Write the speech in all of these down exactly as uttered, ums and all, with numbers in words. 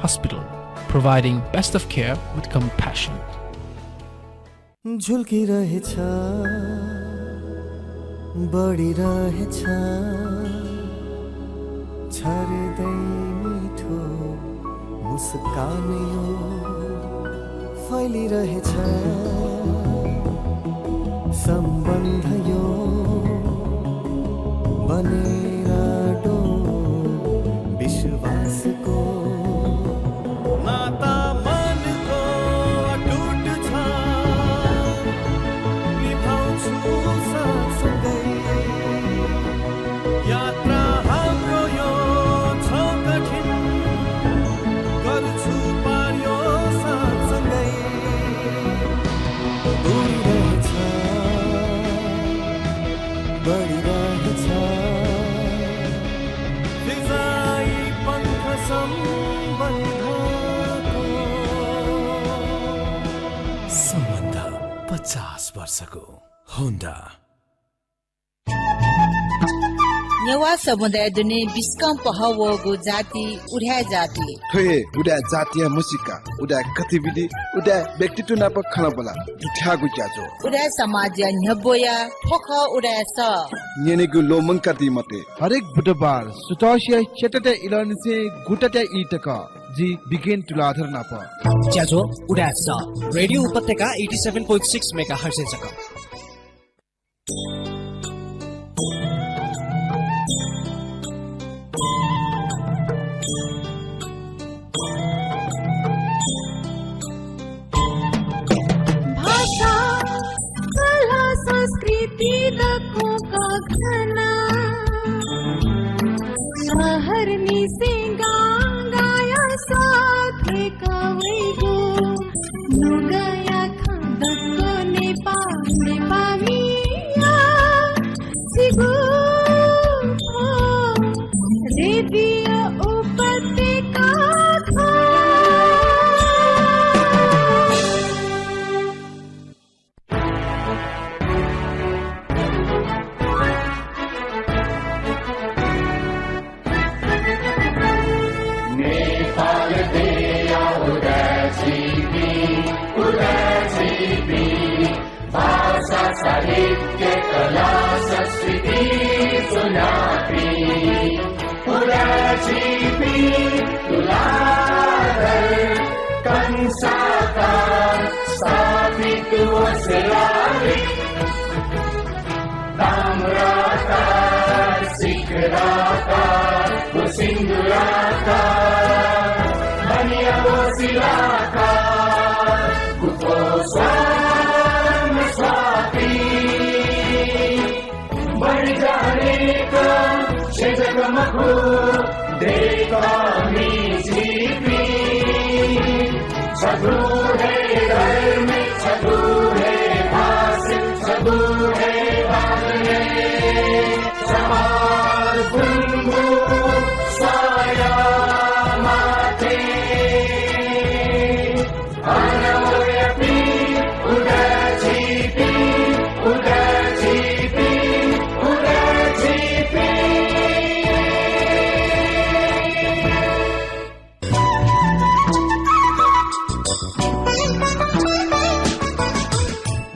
Hospital, providing best of care with compassion. झुल्किरहेछ, बढिरहेछ, छरिँदै मिठो मुस्कान यो फैलिरहेछ। सम्बन्ध यो बनेर डो विश्वासको नाता मनको अटुट छ, निभाउँछु साथसँगै। यात्रा हाम्रो यो छ कठिन, गर्छु पार यो साथसँगै। उडिरहेछ, बढिरहेछ, फिजाइ पङ्ख सम्बन्धको। सम्बन्ध पचास वर्षको। होन्डा। नेवाः समुदाय दुने बिस्कं पहः वःगु जाति उदाय् जाति। थ्व हे उदाय् जातिया म्हसीका, उदाय् गतिविधि, उदाय् व्यक्तित्व नाप खँल्हाबल्हा दुथ्याःगु ज्याझ्वः। उदाय् समाजया न्ह्यब्वया थ्व खः उदाय् सः। न्यनेगु ल्वःमंकादी मते। हरेक बुधबार सुथसिया च्यातातय् इलंनिसें गुतातय् ई तक जि बिगेन तुलाधर नाप। ज्याझ्वः उदाय् सः, रेडियो उपत्यका eighty seven point six megahertz जक। भाषा, कला, संस्कृति दक्वं कःघाना। शहरनिसें गांगाया सः थ्वय्क वइगु। नुगःया खँ दक्व नेपाः, नेपाःमिया छिगु रेडियो उपत्यका खः। नेपाल देया उदाय् झीपिं, उदाय् झीपिं, भाषा, साहित्य, कला, संस्कृति ज्वनापिं। उदाय् झीपिं तुलाधर कंसाकार स्थापित व शिलालिक। ताम्राकार, शिखराकार व सिन्दुराकार बनिया व शिलाकार। गुगु स्वर्ण स्वाति बढी जानेका छेँ जक मखु, दय्कामि झीपिं। छगू हे धर्म, छगू हे भाषा, छगू हे बानी। समान बुंगु स्वाया माथि।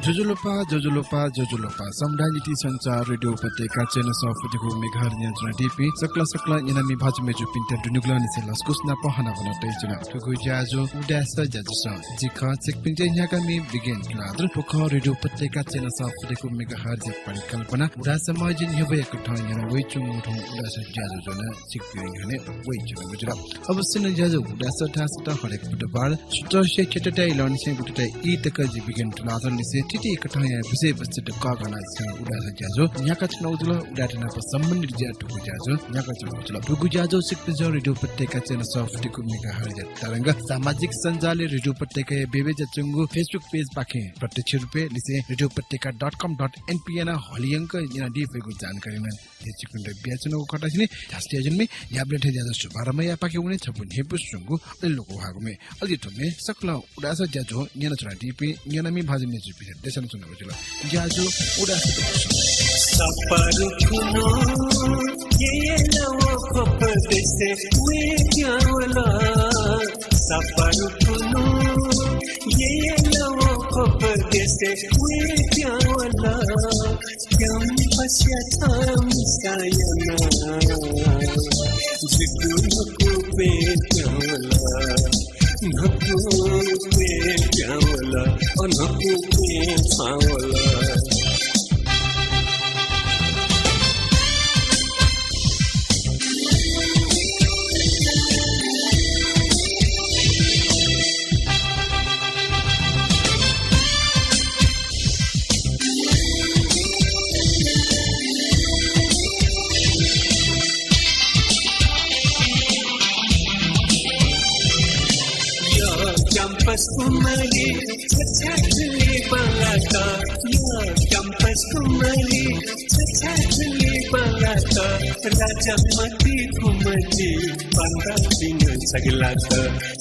ज्वजलपा, ज्वजलपा, ज्वजलपा। समुदाय निंतिं सञ्चार रेडियो उपत्यका चय्न्हय् सफू दक्व मेगाहर्ज न्यनाच्वनादीपिं सकल सकल न्यनामि भाजु मय्जुपिन्त दुनुगलंनिसें लसकुस नाप हनाबना तयाच्वना। थुगु ज्याझ्वः उदाय् सः ज्याझ्वलय् जि खः छिकपिन्त न्ह्याकामि बिगेन तुलाधर। थ्व खः रेडियो उपत्यका चय्न्हय् सफू दक्व मेगाहर्जया परिकल्पना। उदाय् समाजया न्ह्यब्वया कथं न्यना वइच्वंगु थौं उदाय् सः ज्याझ्वः ज्वनाः छिकपिनि न्ह्यःने वयाच्वनागु जुल। अवश्य नं ज्याझ्वः उदाय् सः धाःसा हरेक बुधबार सुथसिया च्यातातय् इलंनिसें गुतातय् ई तक जि बिगेन तुलाधरलिसें थीथी कथंया विषयवस्तुत कःघानाः छिं उदाय् सः ज्याझ्वः न्ह्याकाच्वनागु जुल। उदाय्‌त नाप सम्बन्धित ज्या दुगु ज्याझ्वः न्ह्याकाच्वनागु जुल। दुगु ज्याझ्वः छिकपिन्सं रेडियो उपत्यका चय्न्हय् सफू दक्व मेगाहर्जया तरंग सामाजिक सञ्जालय् रेडियो उपत्यकाया बेबे ज्याच्वंगु Facebook page पाखें प्रत्यक्ष रूपय् लिसें रेडियो उपत्यका dot com dot np यानाः हलिंयंक न्यनादी फइगु जानकारी नं छिकपिन्त बियाच्वनागु खः। धाःसा थ्व ज्याझ्वलय् न्ह्याबलें थें ज्याझ्वः शुभारम्भ यायेपाखें वने छपु न्ह्यइपुसे च्वंगु अले लोकंह्वाःगु म्ये। अले थ्व म्ये सकल उदाय् सः ज्याझ्वः न्यनाच्वनादीपिं न्यनामि भाजु मय्जुपिन्त देछानाच्वनागु जुल। ज्याझ्वः उदाय् सः। सपारु खुनो ये ये लवो खोप देसे वे ग्यावला। पारुकुनु, ये लो खोप देसे वे प्यावला, क्याम्पसया छमिसा याना, जिगु नुकूपे प्यावला, नुकूपे प्यावला, ओ नुकूपे छावला। Yo, क्याम्पस कुमारी, छछाथुली बलात। यो, क्याम्पस कुमारी, छछाथुली बलात। राजा मति कुमति, पान्ता तिंगल सगलात।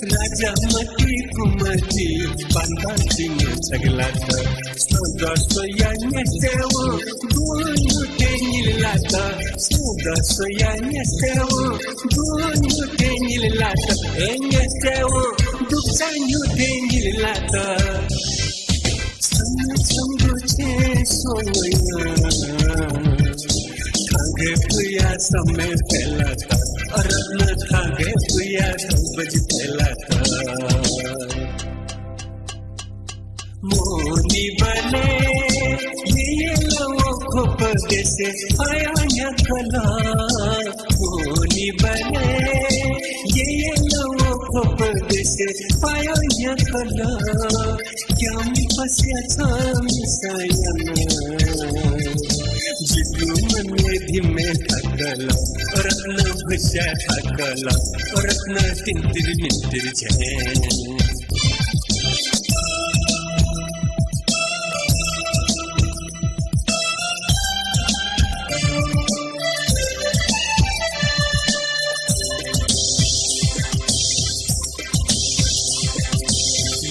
राजा मति कुमति, पान्ता तिंगल सगलात। सदस्वया न्यस्तेवं, गुन्यु तेंगिल लात। सदस्वया न्यस्तेवं, गुन्यु तेंगिल लात। ए न्यस्तेवं, दुप्चान्यु तेंगिल लात। छंगु छंगु छेँ स्वया, थागय् पुया समय फेलात। रत्न थागय् पुया दौ बजि फेलात। मोनिबलय् येयेलं व खोप देसे फया न्ह्याकलं। मोनिबलय् येयेलं व खोप देसे फया न्ह्याकलं। क्याम्पसया छमिसा याना। जिगु मनय् धिमे थाकल, रत्न भुस्या थाकल, रत्न तिन्तिर मिन्तिर झें।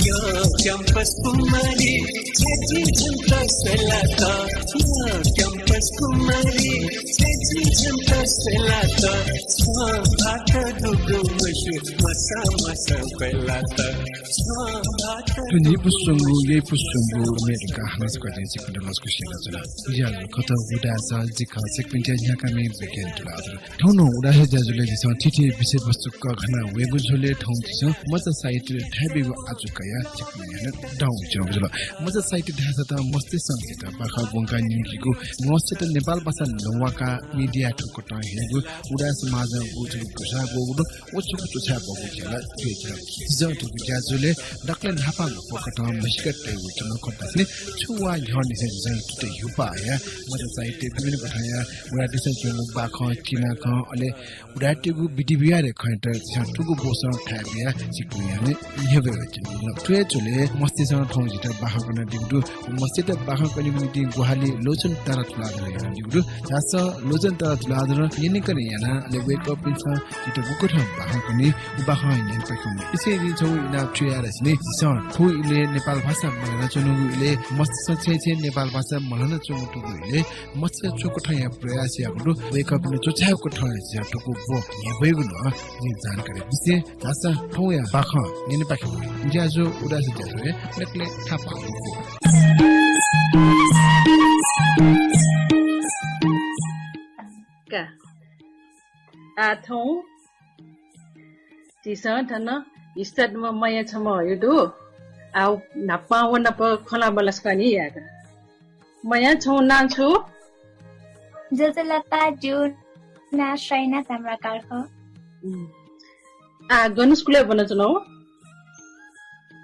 यो क्याम्पस कुमारी, छ्याजी झन्त सेलात। यो क्याम्पस कुमारी, छ्याजी झन्त सेलात। छ्वं भात दुगु मसु, मसा मसा क्वय्लात। छ्वं भात थ्व न्हिपुस्वंगु, यइपुस्वंगु मेदुका हानं छकः जिं छिकपिन्त लसकुस यानाच्वना। ज्याझ्वः खः, उदाय् साल जि खः, छिकपिन्त न्ह्याकामि विज्ञान तुलाधर। थौं नं उदाय् ज्याझ्वलय् झीसं थीथी विषयवस्तु कःघाना वयेगु झ्वलय् थौं झीसं मचा साहित्य धायेबीगु आजु कयाः छिकपिनि न्ह्यःने दं वयाच्वनागु जुल। मचा साहित्य धाःसा त मस्तय्सं झीत बाखं ब्वंका न्यंकीगु, मस्तय्त नेपाल भाषा ल्ववाकाः media थुकथं हयेगु, उदाय् समाजं गुगु थुगु ग्वसाः ग्वःगु दु, व छकू च्वछाय् ब्वःगु ज्या ला थुइके नं। झीसं थुगु ज्याझ्वलय् दकलय् न्हापां न्हापा कथं म्हसीका तयागु च्वनागु खःसा नं छु वा न्ह्यःनिसें झीसं थुइत ह्यूपाः हयाः मचा साहित्य विभिन्न कथंया उदाय् देशय् च्वंगु बाखं, किनाखं, अले उदाय्‌तय्गु विधि व्यवहारया खँयात झीसं थुगु ब्वसं थाय् बियाः छिकपिनि न्ह्यःने न्ह्यब्वये वयाच्वनागु जुल। थ्व हे झ्वलय् मस्तय्सं थौं झीत बाखं कनादीगु दु। मस्तय्त बाखं कनेगु निंतिं ग्वाहालि लोचन तारा तुलाधरं यानादीगु दु। झासँ लोचन तारा तुलाधरं न्यनेकने यानाः अले वय्कःपिन्सं झीत गुकथं बाखं कनी, व बाखं न्यनेपाखें वने। इसे जिं छगू इनाप छु याये धाःसा नि, झीसं थ्व इलय् नेपाल भाषा मल्हानाच्वनागु इलय्, मस्तय्सं छेँय् छेँय् नेपाल भाषा मल्हानाच्वंगु थुगु इलय् मस्तय्सं छु कथंया प्रयास याःगु दु, वय्कःपिन्त च्वछाय् कथंया थुगु ब्व न्ह्यब्वयेगु नं जिं जानकारी बिसें झासँ थौंया बाखं न्यनेपाखें वने। ज्याझ्वः उदाय् ज्याझ्वलय् दकलय् थापां मखु। का। आः थौं झीसं थन स्टुडियोमा मया छम्ह हयागु दु। आः न्हापां व नाप खँ ल्हाः बल्लाः स्क्वानी यायेका। मया, छंगु नां छु? ज्वजलपा, जिगु नां सैना ताम्राकार खः। उम्। आः गन स्कुलय् ब्वनाच्वनागु?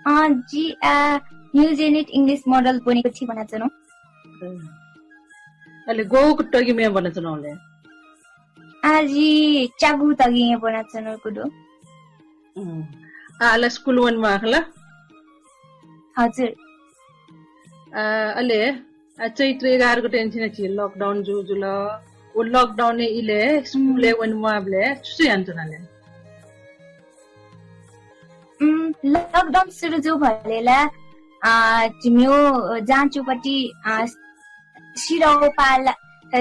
अँ, जि, आ, New Zenith English Model ब्वनेगुथिं ब्वनाच्वनागु। अले ग्वःगु तगिमय् ब्वनाच्वनागु ले? आः जि च्यागू तगिमय् ब्वनाच्वनागु दु। उम्। आः ला स्कुल वनेमाः खला? हजुर। आः, अले, आः, चैत्र एघार गते निसें छि lockdown जूगु जुल। व lockdown इलय् स्कुलय् वनेमाःबलय् छु छु यानाच्वना ले? उम्, lockdown सुरु जूबलय् ला, आ, जिमिगु जाँचुपट्टि, आ, सिधौ पाला,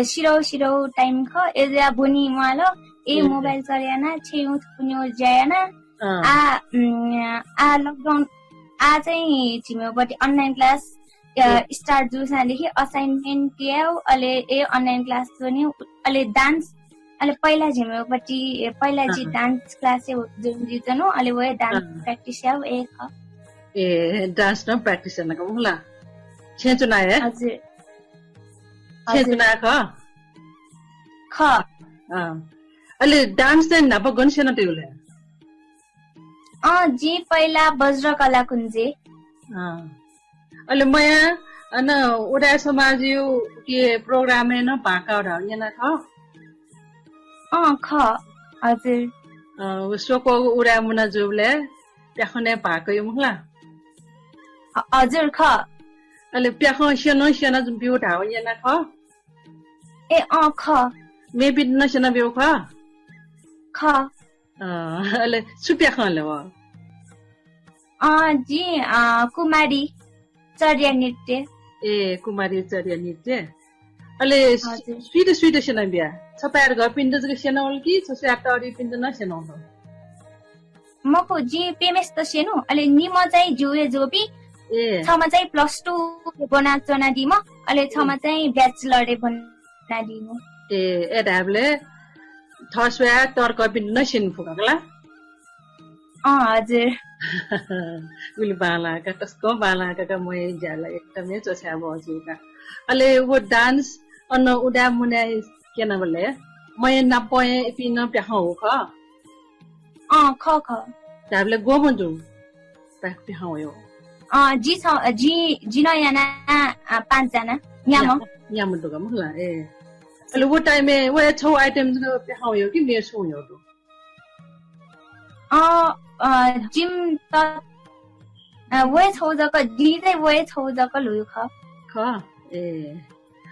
सिधौ सिधौ time खः, अय्जुयाः ब्वने म्वाःल, ए, mobile चले याना, छेँय् थुकुन्यु ज्या याना, अँ। आ, उम्, lockdown आ चाहिँ झिमेपट्टि online class, अ, ए। Start जूसांदेखि assignment याउ, अले ए online class च्वन्यु, अले dance, अले पहिला झिमेपट्टि, ए, पहिला जि अँ। Dance class हे join जुइच्वनु, अले व हे dance अँ। Practice याउ, ए, ख। ए, dance नं practice याना का मखु ला? छेँ च्वना हे? हजुर। छेँ हजुर। च्वना ख? ख। अँ। अले dance चाहिँ न्हापा गन स्यना तयु ले? अँ, जि पहिला बज्रकला कुञ्जे। अँ। अले मया, अन उदाय् समाजयु के program य् नं भाग काउ धाउ न्यना ख? अँ, ख। हजुर। अँ, व स्वक्वःगु उदाय् मुना जूबलय् प्याखनय् भाग कयु मखु ला? ह-, हजुर, ख। अले प्याखं स्यनं स्यना ब्यु धाउ न्यना ख? ए, अँ, ख। मेपिन्त नं स्यना ब्यु ख? ख। अँ, अले छु प्याखं ले व? अँ, जि, अँ, कुमारी चर्या नृत्य। ए, कुमारी चर्या नृत्य। अले हजुर। सुइत सुइत स्यना बिया? छपाय् घःपिन्त जक स्यना वल कि छस्वया तःधिपिन्त नं स्यना वल? मखु, जि प्यम्हेसित स्यनु, अले निम्ह चाहिँ ज्यू हे जूपिं, ए। छम्ह चाहिँ plus two ब्वना च्वनादीम्ह, अले छम्ह ए। चाहिँ bachelor हे ब्वनादीम्ह। ए, ए धायेबलय् थः स्वया तःधिपिन्त नं स्यने फुगु का ला? अँ, हजुर। गुलि बांलाः का, तसकं बांलाः का, का मया ज्या ला एकदमै च्वछाये बहःजू का। अले व dance अन उदाय् मुनाय् क्यनाबलय् मया नाप हे इपिं नं प्याखं वःगु खः? अँ, खः, खः। धायेबलय् ग्वम्ह जू प्या-, प्याखं वःगु? अँ, जि छ, जि, जि नं याना, अँ, पाँच जना, न्याम्ह। न्याम्ह, न्याम्ह दु का मखु ला, ए। अले व time य् व हे छगू item जक प्याखं वःगु कि मेगु छुं वःगु दु? अँ, अँ, जिमि त, अँ, व हे छगू जक, जिं चाहिँ व हे छगू जक ल्ह्वःगु खः। खः? ए।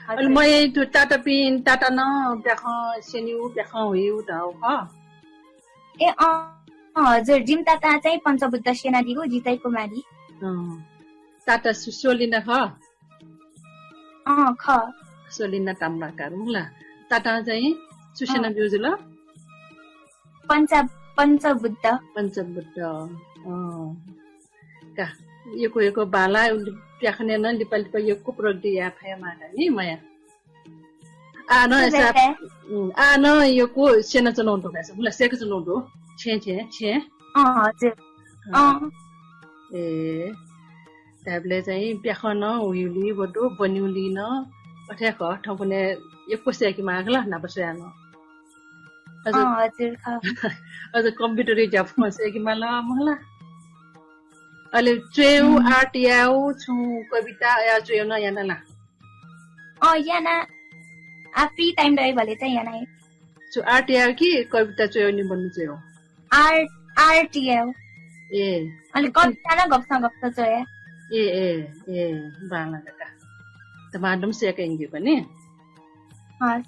हजुर। अले मया थ्व तातापिं, ताता नं प्याखं स्यनीगु, प्याखं हुइगु धाःगु खः? ए, अँ, अँ, हजुर, जिमि तातां चाहिँ पञ्चबुद्ध स्यनादीगु, जि चाहिँ कुमारी। अँ। ताता सु-, सोलिना खः? अँ, खः। सोलिना ताम्राकार, मखु ला? तातां चाहिँ छु स्यना अँ। ब्यूगु जुल? पञ्चा-, पञ्चबुद्ध। पञ्चबुद्ध, अँ। का, यक्व यक्व बांलाः, उलि प्याखनय् नं लिपा लिपा यक्व प्रगति याये फयेमाः का नि, मया। आः नं सुभाय्। अय्सा, उम्, आः नं यक्व स्यनाच्वनागु दु का, मखु ला, स्यनाच्वनागु दु। छेँ, छेँ, छेँ। अँ, हजुर। अँ। अँ। ए, धायेबलय् चाहिँ प्याखं नं हुइगुलिं व दु, ब्वनीगुलिं नं अथे खः, थौंकन्हय् यक्व स्यकेमाः का ला, न्हापा स्वयाः नं। अझ अँ, हजुर, खः। अझ computer-य् ज्यापु नं स्यकेमाल, मखु ला? अले च्वयेगु, उम्। Art यायेगु, छुं कविता या च्वयेगु नं याना ला? अँ, याना। आ, free time दइबलय् चाहिँ याना हे। छु art यायेगु कि कविता च्वयेगु, निबन्ध च्वयेगु? Art, art यायेगु। ए। अले कविता नं गबसं गबसं च्वये। ए, ए, ए, बांलाः का। तमादम स्यके यंकी पनि। हस्।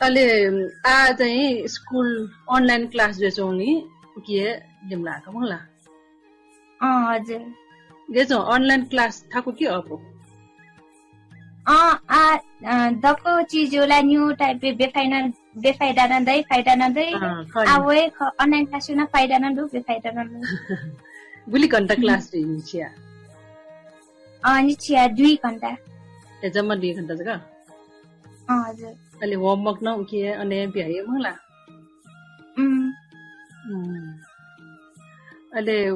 अले, आ, चाहिँ school online class जुयाच्वंगुलिं उकी हे लिमलाः का, मखु ला? अँ, हजुर। गय् च्वं, online class थाकु कि अःपु? अँ, आ, अँ, दक्व चिजय् ला निगू type-य् बेफाइदा, बेफाइदा नं दइ, फाइदा नं दइ। अँ, खः आ, नि। व हे ख-, online class-य् नं फाइदा नं दु, बेफाइदा नं दु। गुलि घण्टा class दु निछिया? अँ, निछिया दुई घण्टा। ए, जम्मा दुई घण्टा जक? अँ, हजुर। अले homework नं उकी हे अन हे बियाइ, मखु ला? उम्। उम्। अले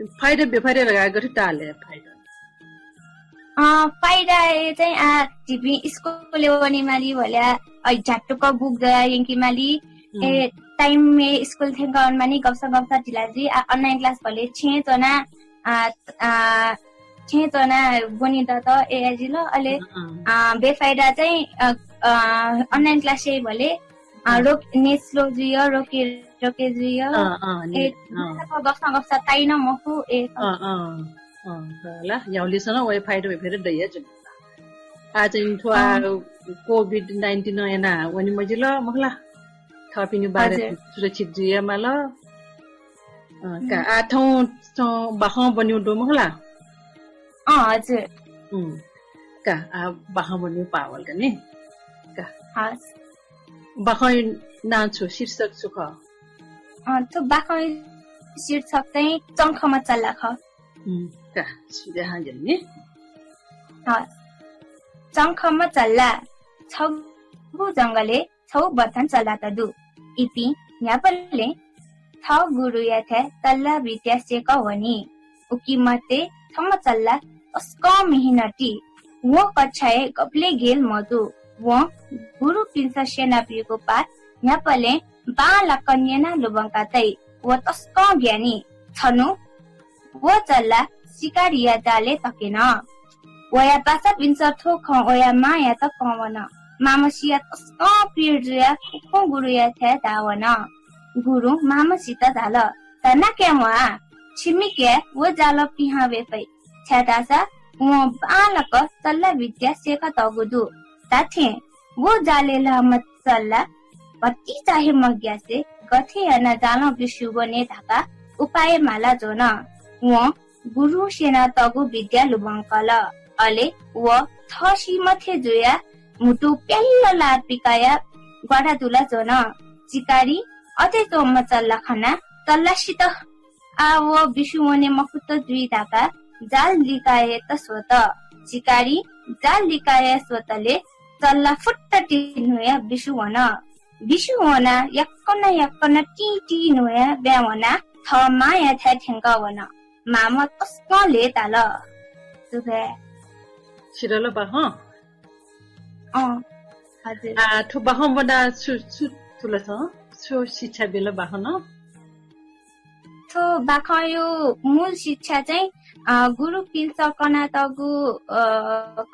फाइदा बेफाइदा धकाः गथे ताः ले फाइदा? अँ, फाइदा हे चाहिँ आ, झीपिं school-य् वनेमाली भल्या, अ, झ्यातुक book दयाः यंकेमाली, उम्। ए, time-य् school थ्यंक वनेमाली, गबसं गबसं ढिला जुइ, आ, online class भले छेँय् च्वना, आ, आ, छेँय् च्वना ब्वने दत, ए, जिल, अले, अँ। आ, बेफाइदा चाहिँ, अ, अ, online class याइ भले, अँ, अँ। रोक-, net slow जुइय, रोके, रोके जुइय। अँ, अँ, ए, net, अँ। गबसं गबसं ताइ नं मखु, ए। अँ, अँ, अँ, खः ला, याउलिसं नं व हे फाइदा बेफाइदा दइ हे जुल। आ चाहिँ थ्व आ, अँ। COVID nineteen नं यानाः वने मजिल, मखु ला? थःपिनि बारे हजुर। सुरक्षित जुइमाल। अँ, का, उम्। आ थौं, थौं बाखं ब्वनेगु दु, मखु ला? अँ, हजुर। उम्, का, आ बाखं ब्वनेगु पाः वल का नि? का। हस्। बाखंया नां छु, शीर्षक छु खः? अँ, थ्व बाखं शीर्षक चाहिँ चंखम्ह चल्ला खः। उम्, का, सुझाव हां गेल नि। हँ, चंखम्ह चल्ला। छगू जंगलय् छगू बथन चल्लात दु। इपिं न्ह्याबलें थः गुरुयाथाय् चल्ला विद्या सय्‌कः वनी। उकी मध्ये छम्ह चल्ला तसकं मिहिनेटी। वं कक्षाय् गबलें गेल मजू। वं गुरुपिन्सं स्यनाबीगु पाठ न्ह्याबलें बांलाक न्यनाः लुमंका तइ। व तसकं ज्ञानी। छन्हु व चल्ला शिकारीया जालय् तकेन। वया पासापिन्सं थ्व खँ वया मांयात कं वन। मांम्हसिया तसकं पीर जुयाः फुक्कं गुरुयाथाय् धाः वन। गुरुं मांम्हसित धाल, "धन्दा काये म्वाः, छिमि काय् व जालं पिहां वये फइ, छाय्‌धाःसा वं बांलाक चल्ला विद्या सय्‌कातःगु दु।" धात्थें व जालय् लाःम्ह चल्ला भतिचा हे मग्यासे गथे यानाः जालं बिस्युं वने धकाः उपाय माला ज्वन। वं गुरुं स्यनातःगु विद्या लुमंकल। अले व थः सीम्ह थें जुयाः म्हुतुं प्याल्ल लात पिकायाः ग्वारादुला ज्वन। शिकारीं अथे च्वंम्ह चल्ला खनाः चल्लासित आः व बिस्युं वने मखुत जुइ धकाः जाल लिकायेत स्वत। शिकारीं जाल लिकाये स्वतले चल्ला फुट्ट टिं न्हुयाः बिस्युं वन। बिस्युं वनाः याकनं याकनं टिं टिं न्हुयाः ब्यां वनाः थः मांयाथाय् थ्यंकः वन। मांम्ह तसकं लय्ताल। सुभाय्। सिधल बाखं? अँ, हजुर। आ, थ्व बाखं ब्वनाः छु, छु थुल छं? छु शिक्षा बिल बाखनं? थ्व बाखंया मूल शिक्षा चाहिँ, अ, गुरुपिन्सं कनातःगु, अ,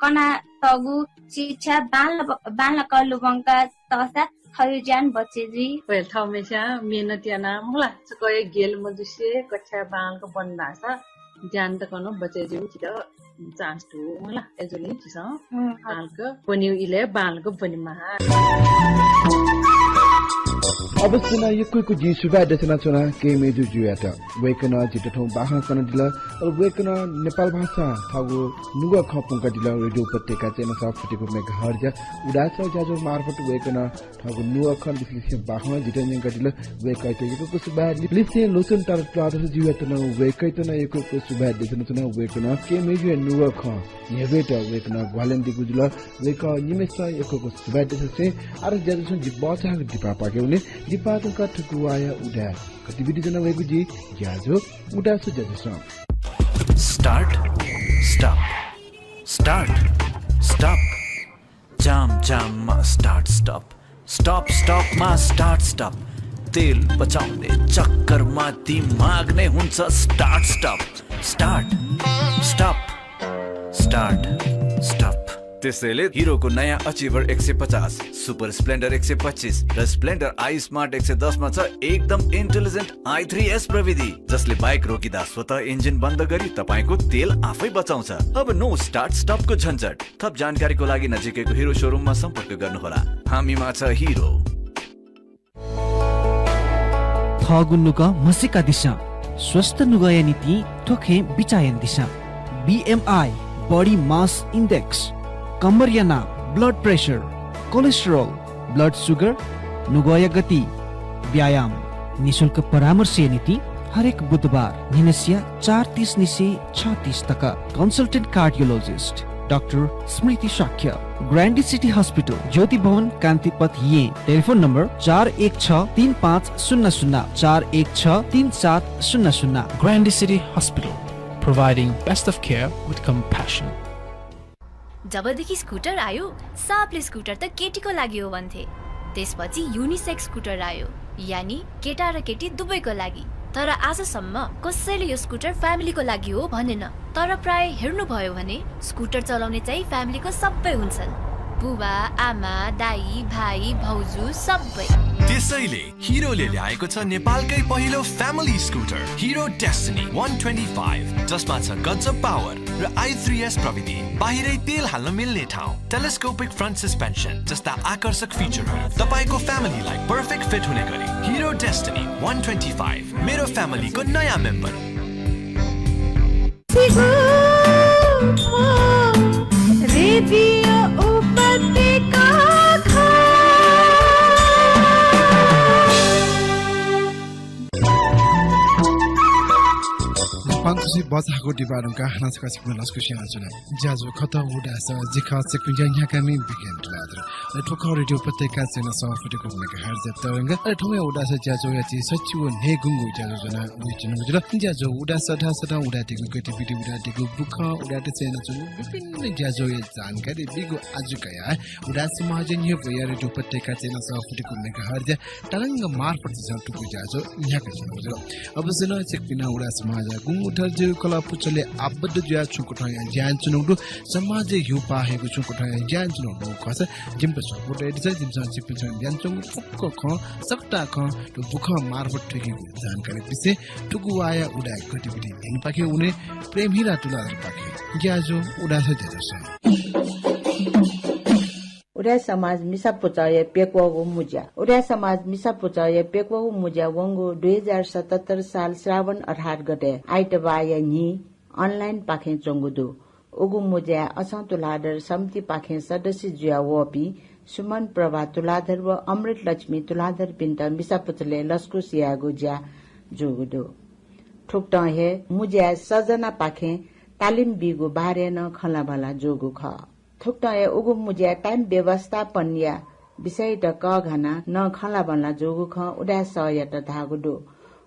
कनातःगु शिक्षा बांला-, बांलाक लुमंका तःसा थःगु ज्यान बचय् जुइ। वय्, थःम्हस्यां मेहनत यानाः मखुला, छकः हे गेल मजुसे कक्षा बांलाक ब्वनाः धाःसा ज्यान तकं नं बचय् जुइगु झीत chance दु मखुला। अय्‌जूगुलिं झीसं उम्, हजुर। बांलाक ब्वनेगु इलय् बांलाक ब्वनेमाः। अवश्य नं यक्व यक्व जिं सुभाय् देछानाच्वना केहेँ मय्जु जुयात। वय्‌कलं झीत थौं बाखं कनादिल। अले वय्‌कलं नेपाल भाषां थःगु नुगः खँ प्वंकादिल। रेडियो उपत्यका चय्न्हय् सफुतिपू मेगाहर्जया उदाय् सः ज्याझ्वः मार्फत वय्‌कलं थःगु नुगः खँ लिसें लिसें बाखं झीत न्यंकादिल। वय्‌कःयात यक्व यक्व सुभाय्। लिसें लोचन तारा तुलाधर जुयात नं वय्‌कःयात नं यक्व यक्व सुभाय् देछानाच्वना। वय्‌कलं केहेँ मय्जुया नुगः खँ न्ह्यब्वयेत वय्‌कलं ग्वाहालि यानादीगु जुल। वय्‌कः निम्हय्‌सितं यक्व यक्व सुभाय् देछासें आः ज्याझ्वलं जि बचाःगु दिपाः पाके वने। दिपाः धुंकाः थुगु वाःया उदाय् गतिविधि ज्वना वयेगु जिं ज्याझ्वः उदाय् सः ज्याझ्वलय्। Start, stop। Start, stop। जाम, जाममा start, stop। Stop, stopमा start, stop। तेल बचाउने चक्करमा दिमाग नै हुन्छ start, stop। Start, stop। Start, stop। त्यसैले हिरोको नयाँ Achiever एक सय पचास, Super Splendor एक सय पच्चिस र Splendor iSmart एक सय दसमा छ एकदम intelligent i three s प्रविधि, जसले bike रोकिँदा स्वतः engine बन्द गरी तपाईंको तेल आफै बचाउँछ। अब no start stopको झन्झट। थप जानकारीको लागि नजिकैको हिरो showroomमा सम्पर्क गर्नुहोला। हामीमा छ हिरो। थःगु नुगः म्हसीकादिसँ। स्वस्थ नुगःया निंतिं थ्व खँय् बिचाः यानादिसँ। BMI, body mass index, कम्मरया नाप, blood pressure, cholesterol, blood sugar, नुगःया गति, व्यायाम। निशुल्क परामर्शया निंतिं हरेक बुधबार न्हिनसिया चार तीस निसें छ तीस तक। Consultant cardiologist डाक्टर स्मृति शाक्य, ग्रान्डी सिटी हस्पिटल, ज्योति भवन, कान्तिपथ, येँ। टेलिफोन नम्बर चार एक छ तीन पाँच शून्य शून्य, चार एक छ तीन सात शून्य शून्य। Grande City Hospital, providing best of care with compassion. जबदेखि स्कुटर आयो, सबले स्कुटर त केटीको लागि हो भन्थे। त्यसपछि युनिसेक्स स्कुटर आयो, यानी केटा र केटी दुवैको लागि। तर आजसम्म कसैले यो स्कुटर फ्यामिलीको लागि हो भनेन। तर प्राय हेर्नुभयो भने स्कुटर चलाउने चाहिँ फ्यामिलीको सबै हुन्छन्। बुबा, आमा, दाइ, भाइ, भाउजू सबै। त्यसैले हिरोले ल्याएको छ नेपालकै पहिलो फ्यामिली स्कुटर हिरो डेस्टिनी वान ट्वेन्टी फाइभ, जसमा छ गजब पावर र i three s प्रविधि। बाहिरै तेल हाल्न मिल्ने ठाउँ, टेलिस्कोपिक फ्रन्ट सस्पेन्सन जस्ता आकर्षक फिचरहरू। तपाईंको फ्यामिलीलाई पर्फेक्ट फिट हुने गरी हिरो डेस्टिनी वान ट्वेन्टी फाइभ, मेरो फ्यामिलीको नयाँ मेम्बर। रेडियो उपत्यका। पांखुसी बचाःगु दिबालुंका हानं छकः छिकपिं लसकुस यानाच्वना। ज्याझ्वः खः उदाय् सः, जि खः छिकपिनि ज्या न्ह्याकामि बिकेन तुलाधर। अले थ्व खः रेडियो उपत्यका चय्न्हय् सः फुति गुगु मेगाहर्ज तरंग। अले थौंया उदाय् सः ज्याझ्वःया झी सच्छि व न्हय्गुंगू ज्याझ्वः ज्वना वयाच्वनागु जुल। ज्याझ्वः उदाय् सः धाःसा नं उदाय्‌तय्‌गु गतिविधि, उदाय्‌तय्‌गु बुखँ, उदाय्‌त च्वयाच्वंगु विभिन्न ज्याझ्वःया जानकारी बीगु आजु कयाः उदाय् समाजया न्ह्यब्वया रेडियो उपत्यका चय्न्हय् सः फुति गुगु मेगाहर्ज तरंग मार्फत झीसं थुगु ज्याझ्वः न्ह्याकाच्वनागु जुल। अवश्य नं छिकपिं नं उदाय् समाजया गुंगू थर जूगु कला पुचलय् आबद्ध जुयाः छुं कथंया ज्या यानाच्वनागु दु, समाजय् ह्यूपाः हयेगु छुं कथंया ज्या यानाच्वनागु दु खःसा जिमित स्वापू तयादिसँ। जिमिसं छिकपिन्सं न्यनाच्वंगु फुक्क खँ, सकतां खँ थ्व बुखँ मार्फत थुइकेगु जानकारी बिसें थुगु वाःया उदाय् गतिविधि न्यनेपाखे वने प्रेम हिरा तुलाधरपाखें ज्याझ्वः उदाय् सः ज्याझ्वलय्। उदाय् समाज मिसा पुचःया प्यक्वःगु मुँज्या। उदाय् समाज मिसा पुचःया प्यक्वःगु मुँज्या वंगु दुई हजार सतहत्तर साल श्रावण अठार गते आइतबाःया न्हि online पाखें च्वंगु दु। उगु मुँज्याय् असं तुलाधर समितिपाखें सदस्य जुया वःपिं सुमन प्रभा तुलाधर व अमृत लक्ष्मी तुलाधरपिन्त मिसा पुचलय् लसकुस यायेगु ज्या जूगु दु। थुकथं हे मुँज्याय् सजनापाखें तालिम बीगु बारे नं खँल्हाबल्हा जूगु खः। थुकथं हे उगु मुँज्याय् time व्यवस्थापनया विषयत कःघानाः नं खँल्हाबल्हा जूगु खँ उदाय् सःयात धाःगु दु।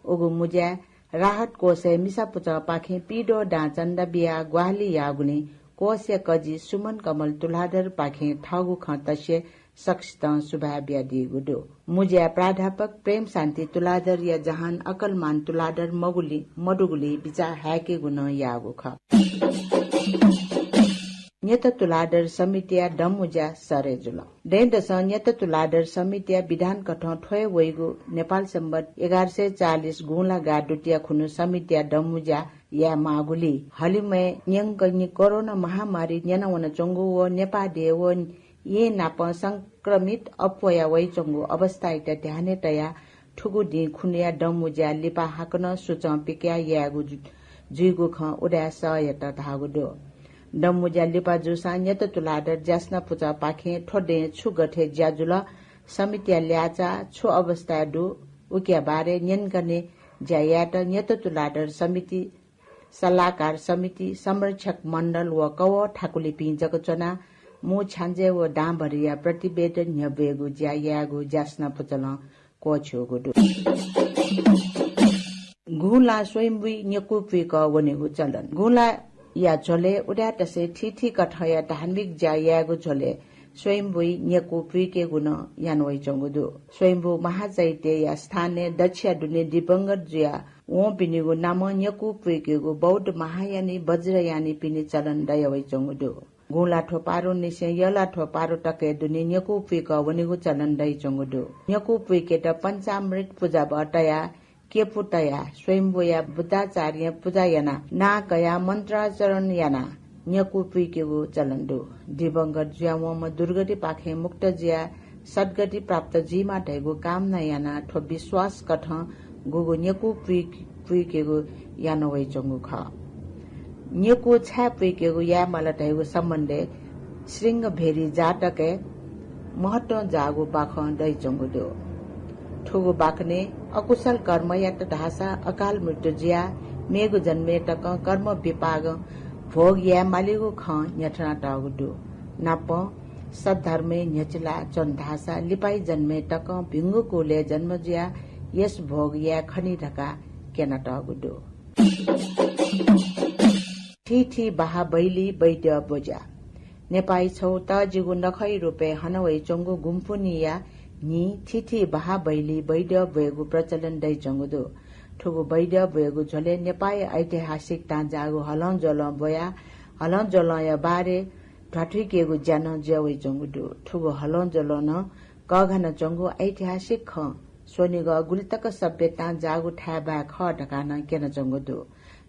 उगु मुँज्याय् राहत कोषय् मिसा पुचःपाखें पीद्वः दां चन्दा बियाः ग्वाहालि याःगुलिं कोषया कजि सुमन कमल तुलाधरपाखें थःगु खँ तसे सकसितं सुभाय् बियादीगु दु। मुँज्याय् प्राध्यापक प्रेम शान्ति तुलाधरया जहान अकलमान तुलाधर मगुलि-, मदुगुलिं बिचाः हाय्केगु नं याःगु खः। न्यत तुलाधर समितिया दँमुँज्या सरे जुल। दँय्‌दसं न्यत तुलाधर समितिया विधान कथं थ्वय् वइगु नेपाल संवत् एघार सय चालिस गुंला गाः दुतिया खुन्हु समितिया दँमुँज्या यायेमाःगुलिइ हलिमय् न्यंकं कोरोना महामारी न्यनावनाच्वंगु व नेपाः देय् व येँ नाप संक्रमित अप्वया वइच्वंगु अवस्थायात ध्यानय् तयाः थुगु दिं खुन्हुया दँमुँज्या लिपा हाकनं सुचं पिकयाः यायेगु जु-, जुइगु खँ उदाय् सःयात धाःगु दु। दँमुँज्या लिपा जूसां न्यत तुलाधर ज्यासना पुचःपाखें थ्व दँय् छु गथे ज्या जुल, समितिया ल्याःचाः छु अवस्थाय् दु, उकिया बारे न्यंकने ज्या यायेत न्यत तुलाधर समिति, सल्लाहकार समिति, संरक्षक मण्डल व कवः थाकुलिपिं जक च्वनाः मू छ्याञ्जे व दांभरिया प्रतिवेदन न्ह्यब्वयेगु ज्या यायेगु ज्यासना पुचलं क्वःछ्यूगु दु। गुंलां स्वयम्भुइ न्यकू पुइकः वनेगु चलन। गुंलाया झ्वलय् उदाय्‌तय्‌सं थीथी कथंया धार्मिक ज्या यायेगु झ्वलय् स्वयम्भुइ न्यकू पुइकेगु नं याना वइच्वंगु दु। स्वयम्भू महाचैत्यया स्थानय् दच्छिया दुने दिवंगत जुया वंपिनिगु नामं न्यकू पुइकेगु बौद्ध महायानी वज्रयानीपिनि चलन दया वइच्वंगु दु। गुंला थ्व पारुंनिसें यःला थ्व पारु तकया दुने न्यकू पुइकः वनेगु चलन दयाच्वंगु दु। न्यकू पुइकेत पञ्चामृत पुजाभः तयाः, केपु तयाः, स्वयम्भूया बुद्धाचार्यं पुजा यानाः, नां कयाः मन्त्राचरण यानाः न्यकू पुइकेगु चलन दु। दिवंगत जुयावंम्ह दुर्गतिपाखें मुक्त जुयाः सद्गति प्राप्त जुइमा धइगु कामना यानाः थ्व विश्वास कथं गुगु न्यकू पुइक-, पुइकेगु याना वइच्वंगु खः। न्यकू छाय् पुइकेगु यायेमाल धइगु सम्बन्धय् शृंगभेरी जातकय् महत्वं जाःगु बाखं दइच्वंगु दु। थुगु बाखनय् अकुशल कर्म यात धाःसा अकाल मृत्यु जुयाः मेगु जन्मय् तकं कर्म विपाकं भोग यायेमालीगु खँ न्ह्यथनातःगु दु। नापं सद्धर्मय् न्ह्यचिला च्वन धाःसा लिपाइ जन्मय् तकं भिंगु कुलय् जन्म जुयाः यश भोग याये खनी धकाः क्यनातःगु दु। थीथी बाहा बैली बैद्य ब्वज्या। नेपाःइ छौ तःजिगु नखःइ रूपय् हना वइच्वंगु गुंपुन्हिया न्हि थीथी बाहा बैली बैद्य ब्वयेगु प्रचलन दइच्वंगु दु। थुगु बैद्य ब्वयेगु झ्वलय् नेपाःया ऐतिहासिक तांजाःगु हलंज्वलं ब्वयाः हलंज्वलंया बारे ध्वाथुइकेगु ज्या नं जुया वइच्वंगु दु। थुगु हलंज्वलं नं कःघानाच्वंगु ऐतिहासिक खँ स्वनिगः गुलितक सभ्यतां जाःगु थाय्‌बाय् खः धकाः नं क्यनाच्वंगु दु।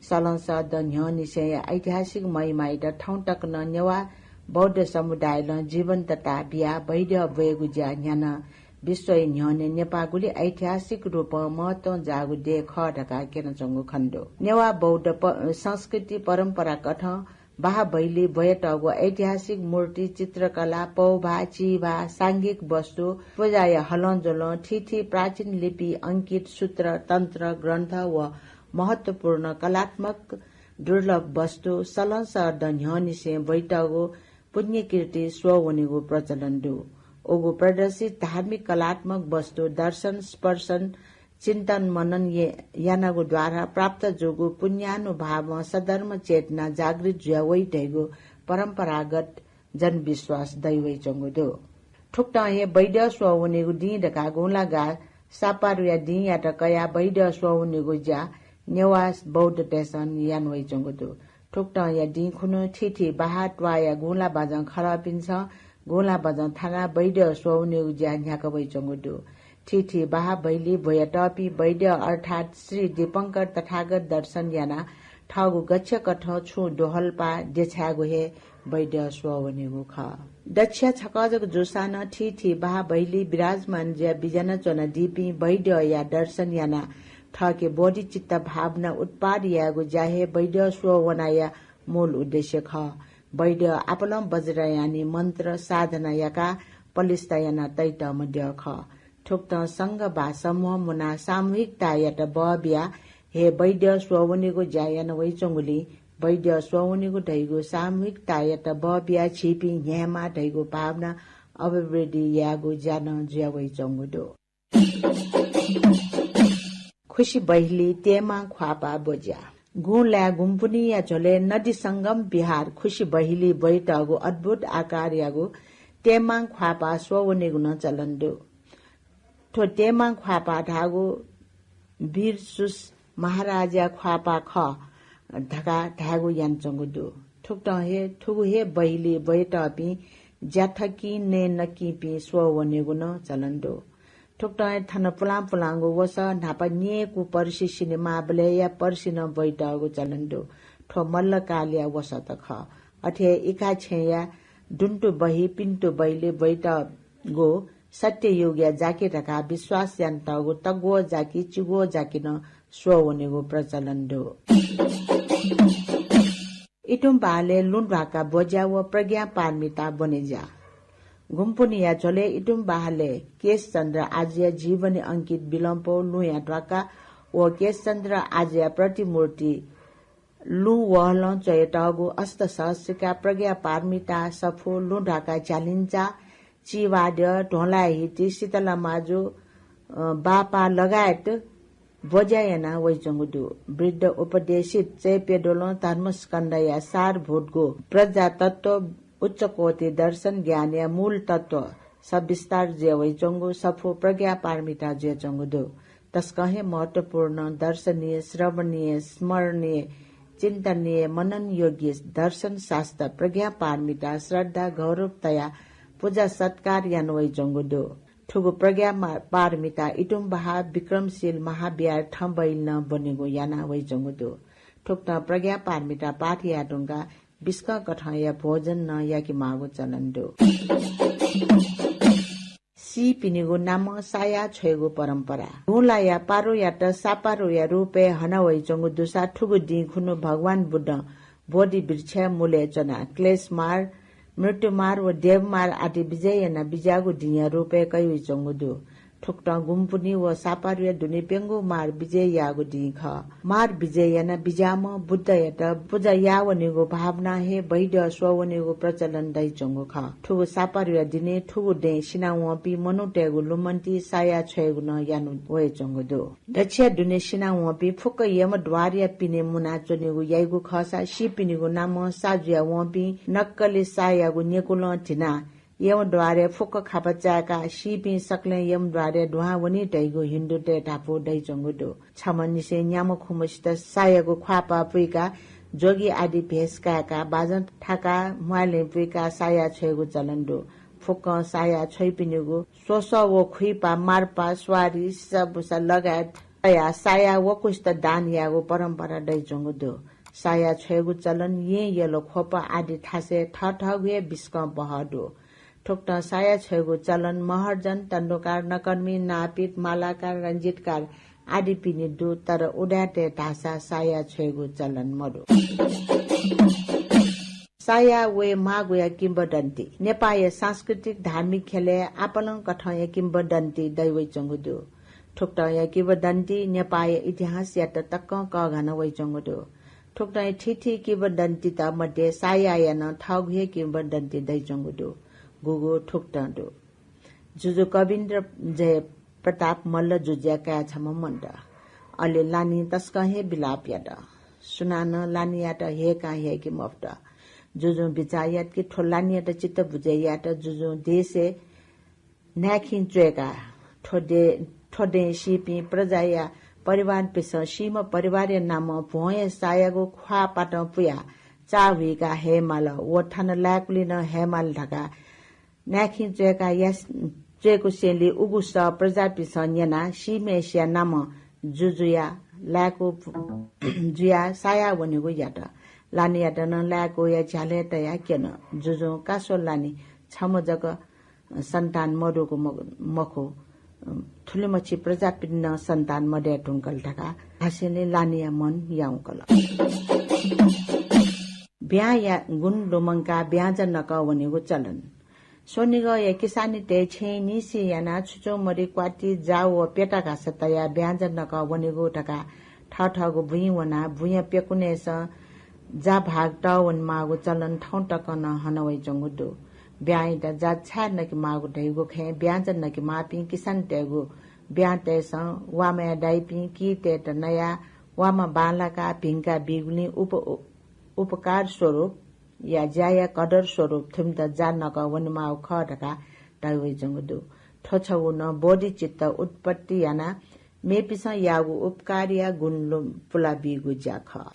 सलंसः दँ न्ह्यःनिसेंया ऐतिहासिक महिमायात थौं तक नं नेवाः बौद्ध समुदायलं जीवन्तता बियाः बैद्य ब्वयेगु ज्या न्ह्यानाः विश्वया न्ह्यःने नेपाः गुलि ऐतिहासिक रूपं महत्वं जाःगु देय् खः धकाः क्यनाच्वंगु खने दु। नेवाः बौद्ध प-, संस्कृति परम्परा कथं बाहा बैली ब्वयातःगु ऐतिहासिक मूर्ति, चित्रकला, पौभाः, चिभाः, सांघिक वस्तु, पुजाया हलंज्वलं, थीथी प्राचीन लिपि, अंकित, सूत्र, तन्त्र, ग्रन्थ व महत्वपूर्ण कलात्मक दुर्लभ वस्तु सलंसः दँ न्ह्यःनिसें ब्वइतःगु पुण्यकीर्ति स्वः वनेगु प्रचलन दु। उगु प्रदर्शित धार्मिक कलात्मक वस्तु दर्शन, स्पर्शन, चिन्तन, मनन ये-, यानागु द्वारा प्राप्त जूगु पुण्यानुभावं सद्धर्म चेतना जागृत जुया वइ धइगु परम्परागत जनविश्वास दइ वइच्वंगु दु। थुकथं हे बैद्यः स्वः वनेगु दिं धकाः गुंलागाः सापारुया दिंयात कयाः बैद्यः स्वः वनेगु ज्या नेवाः बौद्धतय्सं याना वइच्वंगु दु। थुकथंया दिं खुन्हु थीथी बाहा त्वाःया गुंला बाजं खलःपिन्सं गुंला बाजं थानाः बैद्यः स्वः वनेगु ज्या न्ह्याका वइच्वंगु दु। थीथी बाहा भैली ब्वयातःपिं बैद्यः अर्थात् श्री दीपंकर तथागत दर्शन यानाः थःगु गच्छेकथं छुं दोहलपाः देछायेगु हे बैद्यः स्वः वनेगु खः। दच्छिया छकः जक जूसां नं थीथी बाहा भैली विराजमान जुया बिज्यानाच्वनादीपिं बैद्यःया दर्शन यानाः थःके बोधिचित्त भावना उत्पाद यायेगु ज्या हे बैद्यः स्वः वनाया मूल उद्देश्य खः। बैद्यः आपालं बज्रयानी मन्त्र साधना याकाः पलिस्था याना तइतःम्ह द्यः खः। थुकथं संघ वा समूह मुनाः सामूहिकतायात बः बियाः हे बैद्यः स्वः वनेगु ज्या याना वइच्वंगुलिं बैद्यः स्वः वनेगु धइगु सामूहिकतायात बः बियाः झीपिं न्ह्यायेमाः धइगु भावना अभिवृद्धि यायेगु ज्या नं जुया वइच्वंगु दु। खुसि बहिली तेमां ख्वाःपाः ब्वज्या। गुंलाय् गुम्पुनीया झ्वलय् नदी संगम विहार खुसि बहिली ब्वइतःगु अद्भुत आकारयागु तेमां ख्वाःपाः स्वः वनेगु नं चलन दु। थ्व तेमां ख्वाःपाः धाःगु वीरसुस महाराजया ख्वाःपाः खः धकाः धायेगु यानाच्वंगु दु। थुकथं हे थुगु हे बहिली ब्वइतःपिं ज्याथकिं नये नकीपिं स्वः वनेगु नं चलन दु। थुकथं हे थन पुलां पुलांगु वसः न्हापा न्यय्कू पर्सि सिनेमाःबलय्‌या पर्सि नं ब्वइतःगु चलन दु। थ्व मल्लकालया वसःत खः। अथे हे इखाछेँया दुन्टु बहि पिन्टु बहिली ब्वइतःगु सत्ययुगया जाकि धकाः विश्वास यानातःगु तग्वः जाकि, चिग्वः जाकि नं स्वः वनेगु प्रचलन दु। इतुम्बाहलय् लुँ ध्वाका ब्वज्या व प्रज्ञा पारमिता ब्वने ज्या। गुम्पुनीया झ्वलय् इतुम्बाहलय् केशचन्द्र आजुया जीवनी अंकित बिलंपौ लुँया ध्वाका व केशचन्द्र आजुया प्रतिमूर्ति लुँ वहलं च्वयातःगु अष्टसहस्रिका प्रज्ञा पारमिता सफू लुँ ध्वाका झ्यालिन्चा चिवाद्यः, ध्वंलाः हिति, शीतला माजु, अ, बापा लगायत ब्वज्या याना वइच्वंगु दु। वृद्ध उपदेशित चैप्यदुलं धर्मस्कन्धया सारभूतगु प्रजातत्व, उच्चकोटि दर्शन ज्ञानया मूल तत्व सविस्तार जुया वइच्वंगु सफू प्रज्ञा पारमिता जुयाच्वंगु दु। तसकं हे महत्वपूर्ण, दर्शनीय, श्रवणीय, स्मरणीय, चिन्तनीय, मननयोग्य दर्शन शास्त्र प्रज्ञा पारमिता श्रद्धा गौरव तयाः पुजा सत्कार याना वइच्वंगु दु। थुगु प्रज्ञा मा-, पारमिता इतुम्बाहा विक्रमशील महाविहार थंबहिली नं ब्वनेगु याना वइच्वंगु दु। थुकथं प्रज्ञा पारमिता पाठ याये धुंकाः बिस्कं कथंया भोजन नं याकेमाःगु चलन दु। सीपिनिगु नामं साया छ्वयेगु परम्परा। गुंलाया पारुयात सापारुया रूपय् हना वइच्वंगु दुसा थुगु दिं खुन्हु भगवान बुद्धं बोधि वृक्षया मूलय् च्वनाः क्लेश मार, मृत्यु मार व देव मार आदि विजय यानाः बिज्याःगु दिंया रूपय् कयाः वइच्वंगु दु। थुकथं गुम्पुनी व सापारुया दुने प्यंगू मार विजय याःगु दिं खः। मार विजय यानाः बिज्याःम्ह बुद्धयात पुजा याः वनेगु भावनां हे बैद्यः स्वः वनेगु प्रचलन दइच्वंगु खः। थुगु सापारुया दिने थुगु दँय् सिनावंपिं मनूतय्गु लुमन्ति साया छ्वयेगु नं याना वयाच्वंगु दु। दच्छिया दुने सिनावंपिं फुक्क यमद्वारया पिने मुनाच्वनेगु याइगु खःसा सीपिनिगु नामं सा जुया वंपिं नक्कले सायागु नेकुलं धिनाः यमद्वारय् फुक्क खापा चाय्काः सीपिं सकलें यमद्वारय् दुहां वनी धइगु हिन्दूतय् धापू दइच्वंगु दु। छम्हनिसें न्याम्ह खुम्हसित सायागु ख्वाःपाः पुइकाः जोगी आदि भेष काय्काः बाजं थाकाः म्वालें पुइकाः साया छ्वयेगु चलन दु। फुक्कं साया छ्वइपिनिगु स्वसः व खुइपा, मार्पा, स्वारि, सिसाबुसा लगायत तयाः साया वकुसित दान यायेगु परम्परा दइच्वंगु दु। साया छ्वयेगु चलन येँ, यल, ख्वप आदि थासय् थःथःगु हे बिस्कं बहः दु। थुकथं साया छ्वयेगु चलन महर्जन, तण्डुकार, नकर्मी, नापित, मालाकार, रंजितकार आदिपिनि दु, तर उदाय्‌तय् धाःसा साया छ्वयेगु चलन मदु। साया वये माःगुया किंवदन्ती। नेपाःया सांस्कृतिक धार्मिक ख्यलय् आपालं कथंया किंवदन्ती दइ वइच्वंगु दु। थुकथंया किंवदन्ती नेपाःया इतिहासयात तकं कःघाना वइच्वंगु दु। थुकथंया थीथी किंवदन्तीत मध्ये सायाया नं थःगु हे किंवदन्ती दइच्वंगु दु। गुगु थुकथं दु। जुजु कविन्द्र जय प्रताप मल्ल जुजुया काय् छम्ह मन्त। अले लानिं तसकं हे विलाप यात। सुनानं लानियात हेकां ह्याइके मफुत। जुजुं बिचाः यात कि थ्व लानियात चित्त बुझे यायेत जुजुं देशय् न्हाय्‌खिं च्वय्‌काः थ्व दे-, थ्व देय् सीपिं प्रजाया परिवारपिन्सं सीम्ह परिवारया नामं भ्वंया सायागु ख्वाः पातं पुयाः चाःहुइका हयेमाल व थन लाय्‌कुलि नं हयेमाल धकाः न्हाय्‌खिं च्वय्‌काः या-, च्वय्‌कूसेंलि उगु सः प्रजापिन्सं न्यनाः सीम्हय्‌सिया नामं जुजुया लाय्‌कू जुयाः सायाः वनेगु यात। लानियात नं लाय्‌कूया झ्यालय् तयाः क्यन। जुजुं का स्व लानि, छम्ह जक सन्तान मदुगु म-, मखु, थुलिमछि प्रजापिन्त नं सन्तान मदये धुंकल धकाः धासेंलि लानिया मन याउँकल। ब्याँया गुण लुमंकाः ब्याँजा नकः वनेगु चलन। स्वनिगःया किसानीतय् छेँय् निसें यानाः छुचुं मरि क्वाति, जाउ व प्यता घासा तयाः ब्याँजा नकः वनेगु धकाः थःथःगु बुँइ वनाः बुँया प्यकुनय्‌सं जा भाग तः वनेमाःगु चलन थौं तकं नं हना वइच्वंगु दु। ब्याँयात जा छाय् नकेमाःगु धइगु खँय् ब्याँजा नकेमाःपिं किसानीतय्‌गु ब्याँतय्‌सं वामाय् दाइपिं कीतय्‌त नयाः वामा बांलाकाः भिंका बीगुलिं उप-, उपकार स्वरूप या ज्याया कदर स्वरूप थुमित जा नकः वनेमाःगु खः धकाः धाइ वइच्वंगु दु। थ्व छगू नं बोधिचित्त उत्पत्ति यानाः मेपिन्सं याःगु उपकारया गुण लु-, पुलाबीगु ज्या खः।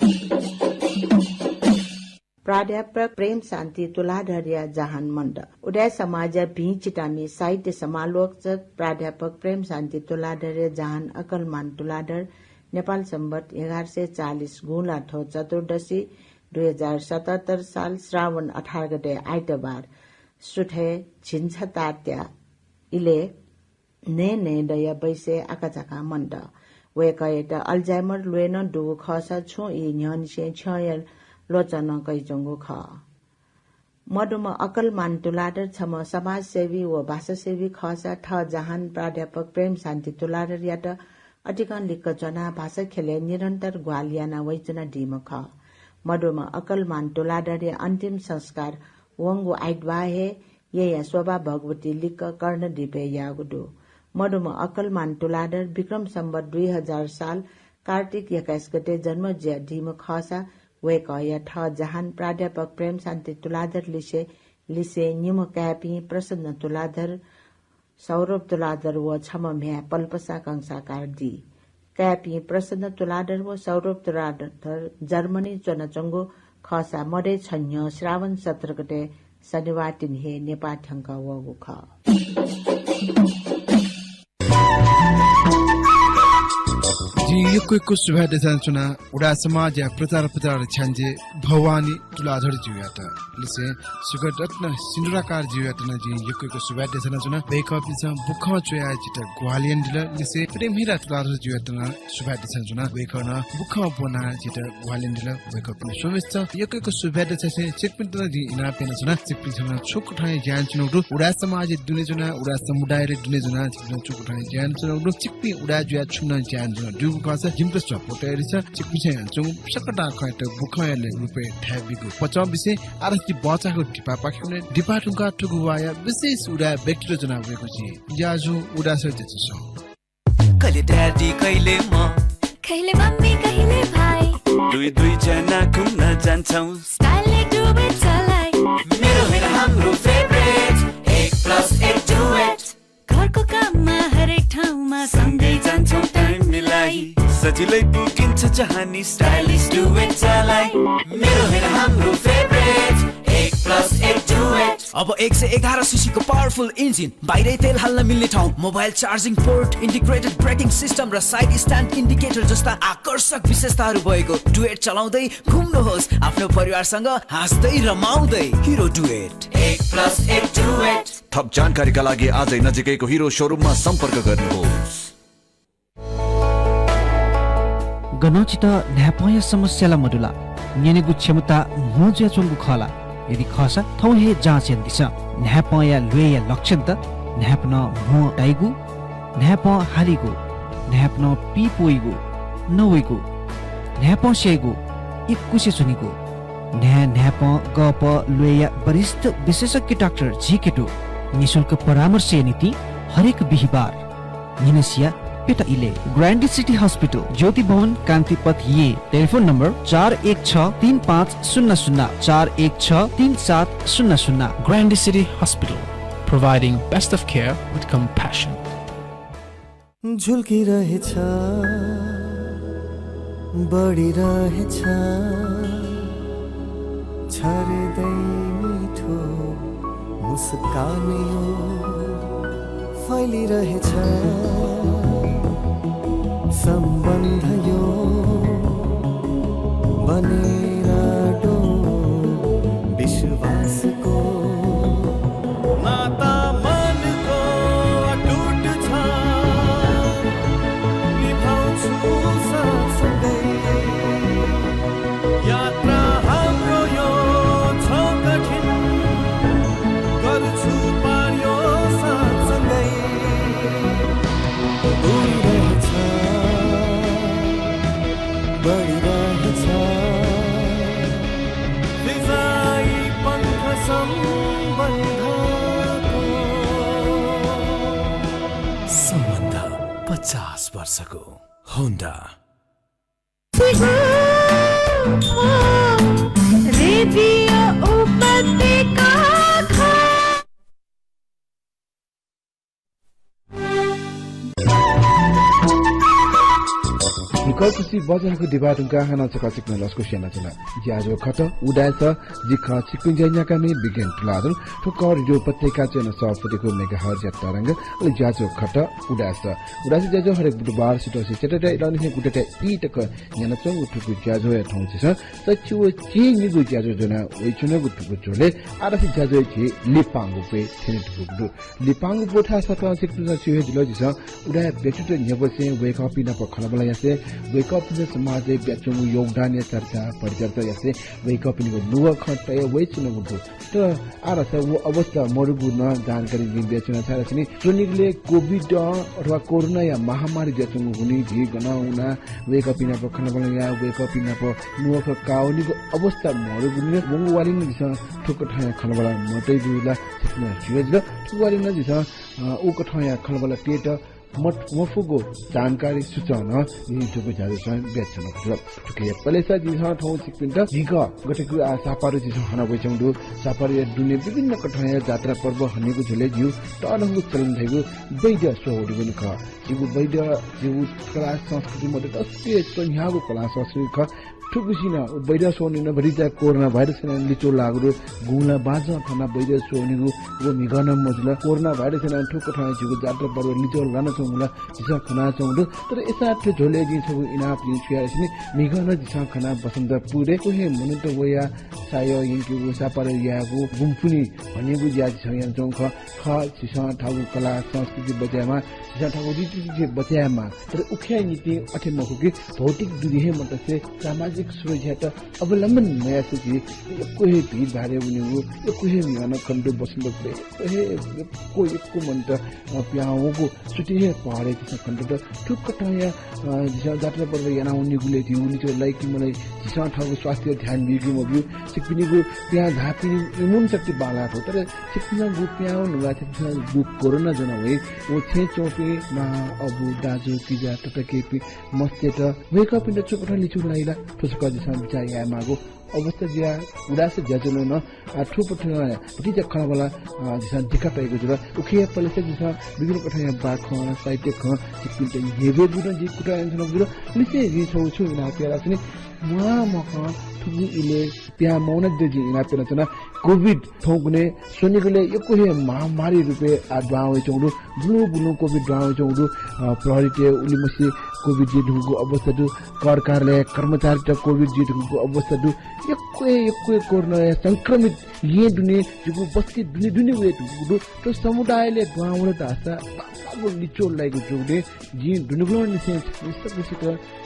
प्राध्यापक प्रेम शान्ति तुलाधरया जहान मन्त। उदाय् समाजया भिं चितामि साहित्य समालोचक प्राध्यापक प्रेम शान्ति तुलाधरया जहान अकलमान तुलाधर नेपाल सम्बत एघार सय चालिस गुंलाथ्व चतुर्दशी दुई हजार सतहत्तर साल श्रावण अठार गते आइतबार सुथय् झिंछताःत्या इलय् न्हय्‌न्हय्‌दँया बैसय् आकाझाकां मन्त। वय्‌कःयात अल्जाइमर ल्वय् नं दुगु खःसा छुं ई न्ह्यःनिसें छ्यंया ल्वचं नं कयाच्वंगु खः। मदुम्ह अकलमान तुलाधर छम्ह समाजसेवी व भाषासेवी खःसा थः जहान प्राध्यापक प्रेम शान्ति तुलाधरयात अतिकं लिक्क च्वनाः भाषा ख्यलय् निरन्तर ग्वाहालि याना वइच्वनादीम्ह खः। मदुम्ह अकलमान तुलाधरया अन्तिम संस्कार वंगु आइतबार हे येँया शोभा भगवती लिक्क कर्णदीपय् याःगु दु। मदुम्ह अकलमान तुलाधर विक्रम सम्बत दुई हजार साल कार्तिक एक्काइस गते जन्म जुयादीम्ह खःसा वय्‌कःया थः जहान प्राध्यापक प्रेम शान्ति तुलाधर लिसे, लिसें निम्ह काय्‌पिं प्रसन्न तुलाधर, सौरभ तुलाधर व छम्ह म्ह्याय् पल्पसा कंसाकार दी। काय्‌पिं प्रसन्न तुलाधर व सौरभ तुलाधर जर्मनी च्वनाच्वंगु खःसा मदय् छन्ह्यः श्रावण सत्र गते शनिबार तिनि हे नेपाः थ्यंकः वःगु खः। जिं यक्व यक्व सुभाय् देछानाच्वना उदाय् समाजया प्रचार प्रसार छ्याञ्जे भवानी तुलाधर ज्यूयात, लिसें सुगत रत्न सिन्दुराकार ज्यूयात नं जिं यक्व यक्व सुभाय् देछानाच्वना। वय्‌कःपिन्सं बुखँ च्वयाः जितः ग्वाहालि यानादिल, लिसें प्रेमहिरा तुलाधर ज्यूयात नं सुभाय् देछानाच्वना। वय्‌कलं बुखँ ब्वनाः जितः ग्वाहालि यानादिल। वय्‌कःपिन्त स्वम्हेसित यक्व यक्व सुभाय् देछासें छिकपिन्त नं जिं इनाप यानाच्वना। छिकपिन्सं नं छुकथं ज्या यानाच्वनागु दु, उदाय् समाजय् दुने ज्वनाः, उदाय् समुदायय् दुने ज्वनाः छिकपिन्सं छुकथं ज्या यानाच्वनागु दु। छिकपिं उदाय् जुयाः छु नं ज्या यानाच्वनागु दुगु खःसा जिमित support यानादिसँ। छिकपिन्सं यानाच्वंगु सकतां खँयात बुखँया लँय् रुपय् थाय् बीगु पचंबिसें आः जि बचाःगु दिपापाखें वने। दिपा धुंकाः थुगु वाःया विशेष उदाय् व्यक्तित्व ज्वना वयेगु जिं ज्याझ्वः उदाय् सर ज्याझ्वः। कहिले daddy, कहिले म, कहिले मम्मी, कहिले भाइ। दुई दुई जना घुम्न जान्छौँ। Style ले डुबे चलाइ। मेरो हेर हाम्रो favourite, एक plus एक duet। घरको काममा हरेक ठाउँमा सँगै जान्छौँ time मिलाई। सजिलै पुगिन्छ जहाँ नि stylish duet चलाइ। मेरो हेर हाम्रो favourite, एक plus एक duet। अब एक सय एघार सीसीको powerful engine, बाहिरै तेल हाल्न मिल्ने ठाउँ, mobile charging port, integrated braking system र side stand indicator जस्ता आकर्षक विशेषताहरू भएको Duet चलाउँदै घुम्नुहोस् आफ्नो परिवारसँग हाँस्दै रमाउँदै। Hero Duet। एक plus एक Duet। थप जानकारीका लागि आजै नजिकैको हिरो सोरुममा सम्पर्क गर्नुहोस्। गनं छितः न्हाय्‌पंया समस्या ला मदु ला? न्यनेगु क्षमता म्हो जुयाच्वंगु खः ला? यदि खःसा थौं हे जाँच यानादिसँ। न्हाय्‌पंया ल्वय्‌या लक्षणत न्हाय्‌पनं म्हो ताइगु, न्हाय्‌पं हालीगु, न्हाय्पनं पीप्वइगु, नवइगु, न्हाय्पं स्याइगु, इकुसे च्वनीगु। न्हाय्, न्हाय्पं, गःपः, ल्वय्या वरिष्ठ विशेषज्ञ डाक्टर झीके दु। निशुल्क परामर्शया निंतिं हरेक बिहिबार न्हिनसिया प्यता इलय्। ग्रान्डी सिटी हस्पिटल, ज्योति भवन, कान्तिपथ, येँ। टेलिफोन नम्बर चार एक छ तीन पाँच शून्य शून्य, चार एक छ तीन सात शून्य शून्य। Grande City Hospital, providing best of care with compassion. झुल्किरहेछ, बढिरहेछ, छाड्दै मिठो मुस्कान यो फैलिरहेछ। सम्बन्ध यो बनेर आँटो विश्वासको नाता मनको अटुट छ। निभाउँछु साथसँगै यात्रा हाम्रो यो छ कठिन, गर्छु पार यो साथसँगै। उडिरहेछ, बढिरहेछ, फिजाइ पङ्ख सम्बन्धको। सम्बन्ध पचास वर्षको होन्डा। रेडियो उपत्यका। निकः खुसी बज्याःगु दिबा धुंकाः हानं छकः छिकपिन्त लसकुस यानाच्वना। ज्याझ्वः खटः उदाय् स, जि खः छिकपिनि ज्या न्ह्याकामि विज्ञान तुलाधर। थ्व खः रेडियो उपत्यका च्वय् नं सः फुति खु मेगाहर्जया तरंग। अले ज्याझ्वः खटः उदाय् स। उदाय् स ज्याझ्वः हरेक बुधबार सुथसिया च्याताःया इलंनिसें गुताःया ई तक न्यनाच्वंगु थुगु ज्याझ्वःया थौं झीसं सच्छि व झिंनिगू ज्याझ्वः ज्वना वयाच्वनागु थुगु झ्वलय् आः धाःसा ज्याझ्वःया झी लिपांगु ब्वय् थ्यने धुंकूगु दु। लिपांगु ब्व धाःसा नं छिकपिन्सं स्यू हे जुल, झीसं उदाय् व्यक्तित्व न्ह्यब्वसें वय्कःपिं नाप खँल्हाबल्हा यासें वय्कःपिन्सं समाजय् बियाच्वंगु योगदानया चर्चा परिचर्चा यासें वय्कःपिनिगु नुगः खँ तया वयाच्वनागु दु। तर आः धाःसा व अवस्था मदुगु नं जानकारी जिं बियाच्वना, छाय्धाःसा नि स्वनिगलय् कोभिड अथवा कोरोनाया महामारी जुयाच्वंगु हुनिं झी गनं वनाः वय्कःपिं नाप खँल्हाबल्हा याः, वय्कःपिं नाप नुगः खँ काःवनीगु अवस्था मदुगुलिं वंगु वालिं नं झीसं थुकथंया खँल्हाबल्हा मतयागु ला छिकपिन्सं स्यू हे जुल। थुकथं वालिं नं झीसं, अ, उकथंया खँल्हाबल्हा तयेत मत-, मफुगु जानकारी सुचं नं जिं थुगु ज्याझ्वलय् बियाच्वनागु जुल। थुकिया पलेसा झीसं थौं छिकपिन्त म्हिगः गथेकि आः सापारु झीसं हना वयाच्वंगु दु। सापारुया दुने विभिन्न कथंया जात्रा पर्व हनेगु झ्वलय् झीगु तःधंगु चलन धइगु बैद्य स्वः वनेगु खः। झीगु बैद्य, झीगु कला संस्कृति मध्ये दक्वसिबें च्वन्ह्याःगु कला संस्कृति खः। थुगुसी नं व बैद्य स्वः वनेगु नं भतिचा कोरोना भाइरस यानाः लिच्वः लाःगु दु। गुंला बाजं थनाः बैद्य स्वः वनेगु व म्हिगः नं मजुल। कोरोना भाइरस यानाः थुकथं झीगु जात्रा पर्व लिच्वः लानाच्वंगु ला झीसं खनाच्वंगु दु। तर अय्सां थ्व झ्वलय् जिं छगू इनाप जिं छु याये धाःसा नि, म्हिगः नं झीसं खना बसन्त पुरय् यक्व हे मनूत वयाः सायः यंकेगु, सापारु यायेगु, गुंपुन्हि हनेगु ज्या झीसं यानाच्वंगु खः। खः, झीसं थःगु कला संस्कृति बचय् यायेमाः, झीसं थःगु रीतिथिति बचय् यायेमाः। तर उकिया निंतिं अथे मखु कि भौतिक दूरी हे मतसे सामाजिक सुरक्षायात अवलम्बन मयासें झी यक्व हे भिडभाडय् वनेगु, यक्व हे म्हिगः नं खनेदु बसन्त पुरय् यक्व हे यक्व यक्व मनूत, अ, पिहां वंगु सुथय् हे पहरय् झीसं खनेदु। थुकथंया, अ, झीसं जात्रा पर्व याना वनीगुलिं झीगु लिच्वः लाइ कि मलाइ, झीसं थःगु स्वास्थ्यय् ध्यान बीके मब्यू। छिकपिनिगु पिहां झाःपिनि immune शक्ति बांलाः थ्व। तर छिकपिनिगु पिहां व नुगः छिकपिनिगु कोरोना ज्वना वइ। व छेँय् च्वंपिं मां, अबु, दाजु, किजा, तताकेहेँपिं मस्तय्त वय्कःपिन्त थुकथं लिच्वः लाइ ला? थ्व छकः झीसं बिचाः यायेमाःगु अवस्था जुयाः उदाय् स ज्याझ्वलं नं, अ, थुकथं भतिचा खँल्हाबल्हा, अ, झीसं दिका तयागु जुल। उकिया पलेसा झीसं विभिन्न कथंया बाखं, साहित्य खँ छिकपिन्त न्ह्यब्वयेगु नं जिं कुतः यानाच्वनागु जुल। लिसें जिं छगू छुं इनाप याये धाःसा नि, म्वाःमखं थुगु इलय् पिहां मवनादिसँ जिं इनाप यानाच्वना। कोभिड थौंकन्हय् स्वनिगलय् यक्व हे महामारी रूपय् आः दुहां वयाच्वंगु दु। बुलुं बुलुं कोभिड दुहां वयाच्वंगु दु। अ, प्रहरीतय् उलिमछि कोभिड जुइ धुंकूगु अवस्था दु। कर कार्यालय कर्मचारीत कोभिड जुइ धुंकूगु अवस्था दु। यक्व हे, यक्व हे कोरोनाया संक्रमित येँ दुने, जिगु बस्ती दुने दुने वये धुंकूगु दु। थ्व समुदायलय् दुहां वल धाःसा बांबांगु लिच्वः लाइगु जूगुलिं जिं दुनुगलंनिसें सकसित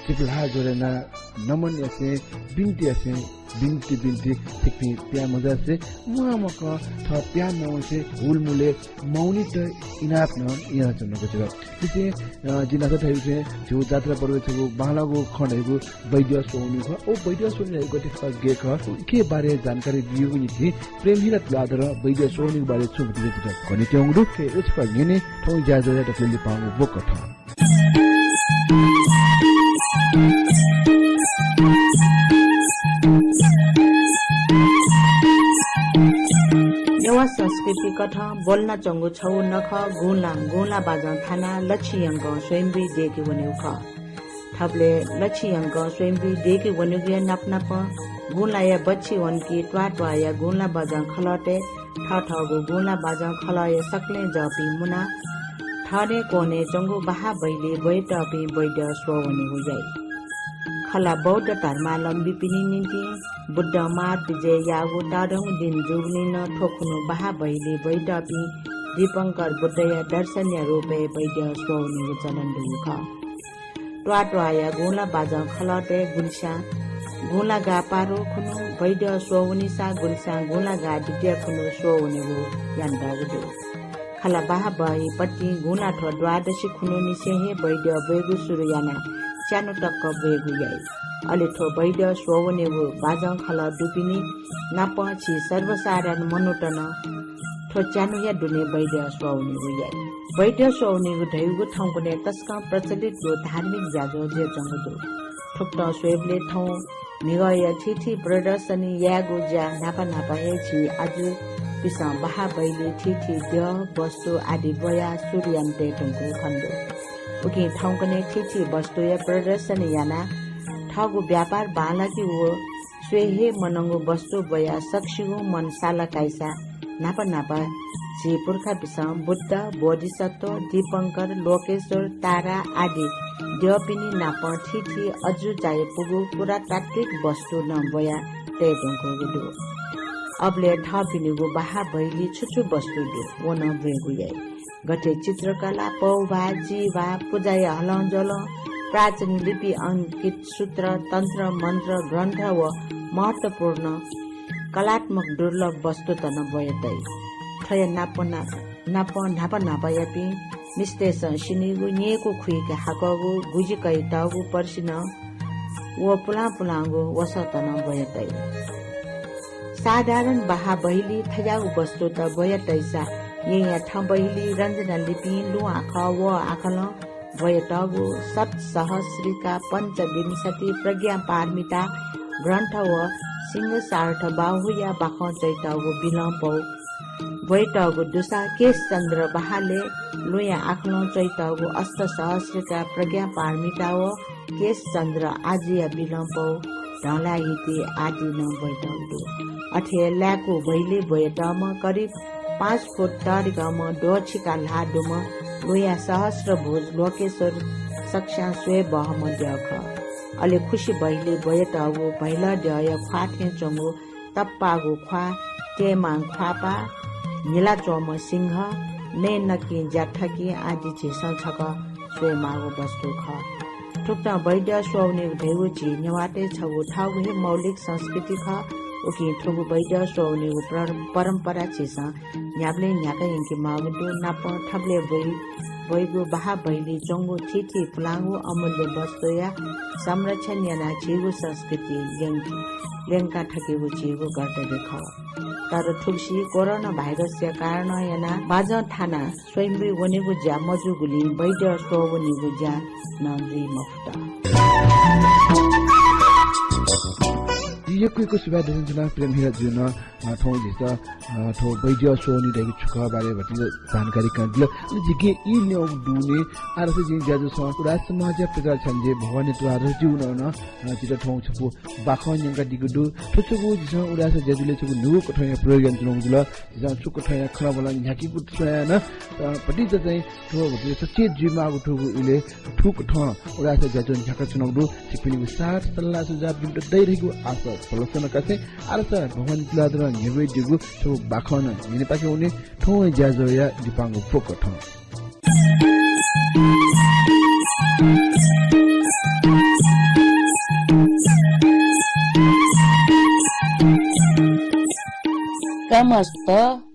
जिगु ल्हाः ज्वरय् यानाः नमन यासें, बिन्ति यासें बिन्ति बिन्ति छिकपिं प्याः मजुसे म्वाःम्वाकं थः प्याः मवंसे हुलमुलय् मवनीत इनाप नं यानाच्वनागु जुल। थुकिं, अ, जिं न्हाचः धयागु थें झीगु जात्रा पर्वय् छगू बांलाःगु खँ धइगु बैद्यः स्वः वनीगु खः। व बैद्यः स्वः वनीगु धइगु गथे खः, गय् खः, उकिया बारे जानकारी बीगु निंतिं प्रेमहिरा तुलाधरं बैद्यः स्वः वनीगु बारे छुं भतिचा भतिचा खनेत्यंगु दु। थें व छकः न्यने, थौं ज्याझ्वःया दकलय् लिपांगु व कथं। नेवाः संस्कृति कथं ब्वलनाच्वंगु छगू नखः गुँला, गुँला बाजं थानाः लच्छि यंकं स्वयम्भुइ दय्के वनेगु खः। थबलय् लच्छि यंकं स्वयम्भुइ दय्के वनेगुया नाप नापं गुँलाया बच्छि वंकी त्वाः त्वाःया गुँला बाजं खलःतय् थःथःगु गुँला बाजं खलःया सकलें जःपिं मुनाः थःने क्वहने च्वंगु बाहा बहिली ब्वयेतःपिं बैद्यः स्वः वनेगु याइ। खला बौद्ध धर्मावलम्बीपिनि निंतिं बुद्धं मार्ग विजय याःगु तःधंगु दिं जूगुलिं नं थ्व खुन्हु बाहा बहिली ब्वयेतःपिं दीपंकर बुद्धया दर्शनया रूपय् बैद्यः स्वः वनेगु चलन दुगु खः। त्वाः त्वाःया गुँला बाजं खलःतय् गुलिस्यां गुँला गाः पारु खुन्हु बैद्यः स्वः वनीसा गुलिस्यां गुँला गाः द्वितीय खुन्हु स्वः वनेगु यानातःगु दु। खला बाहा बहिली पतिं गुँला थ्व द्वादशी खुन्हुनिसें हे बैद्यः ब्वयेगु सुरु यानाः च्यान्हु तक ब्वयेगु याइ। अले थ्व बैद्यः स्वः वनेगु बाजं खलः दुपिनि नापं झी सर्वसाधारण मनूत नं थ्व च्यान्हुया दुने बैद्यः स्वः वनेगु याइ। बैद्यः स्वः वनेगु धइगु थौंकन्हय् तसकं प्रचलितगु धार्मिक ज्याझ्वः जुयाच्वंगु दु। थुकथं स्वयेबलय् थौं म्हिगःया थीथी प्रदर्शनी यायेगु ज्या न्हापा न्हापा हे झी आजुपिसं बाहा बहिली थीथी द्यः, वस्तु आदि ब्वयाः सुरु यानातये धुंकूगु खने दु। उकिं थौंकन्हय् थीथी वस्तुया प्रदर्शनी यानाः थःगु व्यापार बांलाकेगु व स्वये हे मनंगु वस्तु ब्वयाः सकसिगुं मन साला काइसा न्हापा न्हापा झी पुर्खापिसं बुद्ध, बोधिसत्व, दीपंकर, लोकेश्वर, तारा आदि द्यःपिनि नाप थीथी अजू चायापुगु पुरातात्विक वस्तु नं ब्वया तये धुंकूगु दु। अबलय् थःपिनिगु बाहा बहिली छु छु वस्तु दु, व नं ब्वयेगु याइ। गथे चित्रकला, पौभाः, जीभाः, पुजाया हलंज्वलं, प्राचीन लिपि अंकित सूत्र, तन्त्र मन्त्र ग्रन्थ व महत्त्वपूर्ण कलात्मक दुर्लभ वस्तुत नं ब्वया तइ। थ्वया नाप ना-, नाप न्हापा न्हापायापिं मिस्तय्सं सिनिगु, न्यय्कू खुइक हाकःगु, गुजि कयातःगु पर्सि नं व पुलां पुलांगु वसःत नं ब्वया तइ। साधारण बाहा बहिली थज्याःगु वस्तुत ब्वया तइसा येँया थँ बहिली, रञ्जना लिपिं, लुँ आखः, वः आखलं ब्वयातःगु सप्त सहस्रिका पञ्चविंशति प्रज्ञा पारमिता ग्रन्थ व सिंहसार्थ बाहुया बाखं च्वइतःगु बिलं पौ ब्वयातःगु दुसा केशचन्द्र बाहालय् लुँया आखलं च्वइतःगु अष्ट सहस्रिका प्रज्ञा पारमिता व केशचन्द्र आजुया बिलं पौ धंलाहिति आदि नं ब्वयातःगु दु। अथे हे लाय्कू बहिली ब्वयातःम्ह करिब पाँच फुट तःधिकःम्ह द्वःछिका ल्हाः दुम्ह लुँया सहस्रभुज लोकेश्वर सकस्यां स्वये बहःम्ह द्यः खः। अले खुसि बहिली ब्वयातःगु भैलः द्यःया ख्वाः थें च्वंगु तप्पाःगु ख्वाः, तेमां ख्वाःपाः, न्हिलाच्वंम्ह सिंह, नँय् नकिं ज्या थकिं आदि झीसं छकः स्वयेमाःगु वस्तु खः। थुकथं बैद्यः स्वः वनेगु धइगु झी नेवाःतय् छगू थःगु हे मौलिक संस्कृति खः। उकिं थुगु बैद्यः स्वः वनेगु पर-, परम्परा झीसं न्ह्याबलें न्ह्याका यंके माःगु दु। नापं थबलय् ब्वइ-, ब्वइगु बाहा बहिली च्वंगु थीथी पुलांगु अमूल्य वस्तुया संरक्षण यानाः झीगु संस्कृति ल्यंक-, ल्यंका थकेगु झीगु कर्तव्य खः। तर थुगुसी कोरोना भाइरसया कारणं यानाः बाजं थानाः स्वयम्भुइ वनेगु ज्या मजूगुलिं बैद्यः स्वः वनेगु ज्या नं जुइ मफुत। यक्व यक्व सुभाय् देछानाच्वना प्रेमहिरा जुं नं, अ, थौं झीत, अ, थ्व बैद्यः स्वः वनी धइगु छु खः बारे भतिचा जानकारी कनादिल। अले जिके ई न्यंगु दुने आः धाःसा जिं ज्याझ्वलय् उदाय् समाजया प्रचार छानय् भवानी तुलाधरजुं नं, अ, झीत थौं छपु बाखं न्यंकादीगु दु। थ्व छपु झीसं उदाय् समाजया ज्याझ्वलय् छपु न्हूगु कथंया प्रयोग यानाच्वनागु जुल। झीसं छु कथंया खँल्हाबल्हा न्ह्याकेगु स्वयाः नं, अ, भतिचा चाहिँ थ्व भतिचा सचेत जुइमाःगु थुगु इलय् थुकथं उदाय् समाजया ज्याझ्वः न्ह्याकाच्वनागु दु। छिकपिनिगु साथ सल्लाह सुझाव जिमित दइ धइगु आशा भलसा नं कासें आः धाःसा भवानी तुलाधरं न्ह्यब्वयादीगु छपु बाखं नं न्यनेपाखे वने। थौं हे ज्याझ्वःया लिपांगु प्वकथं। का मस्त,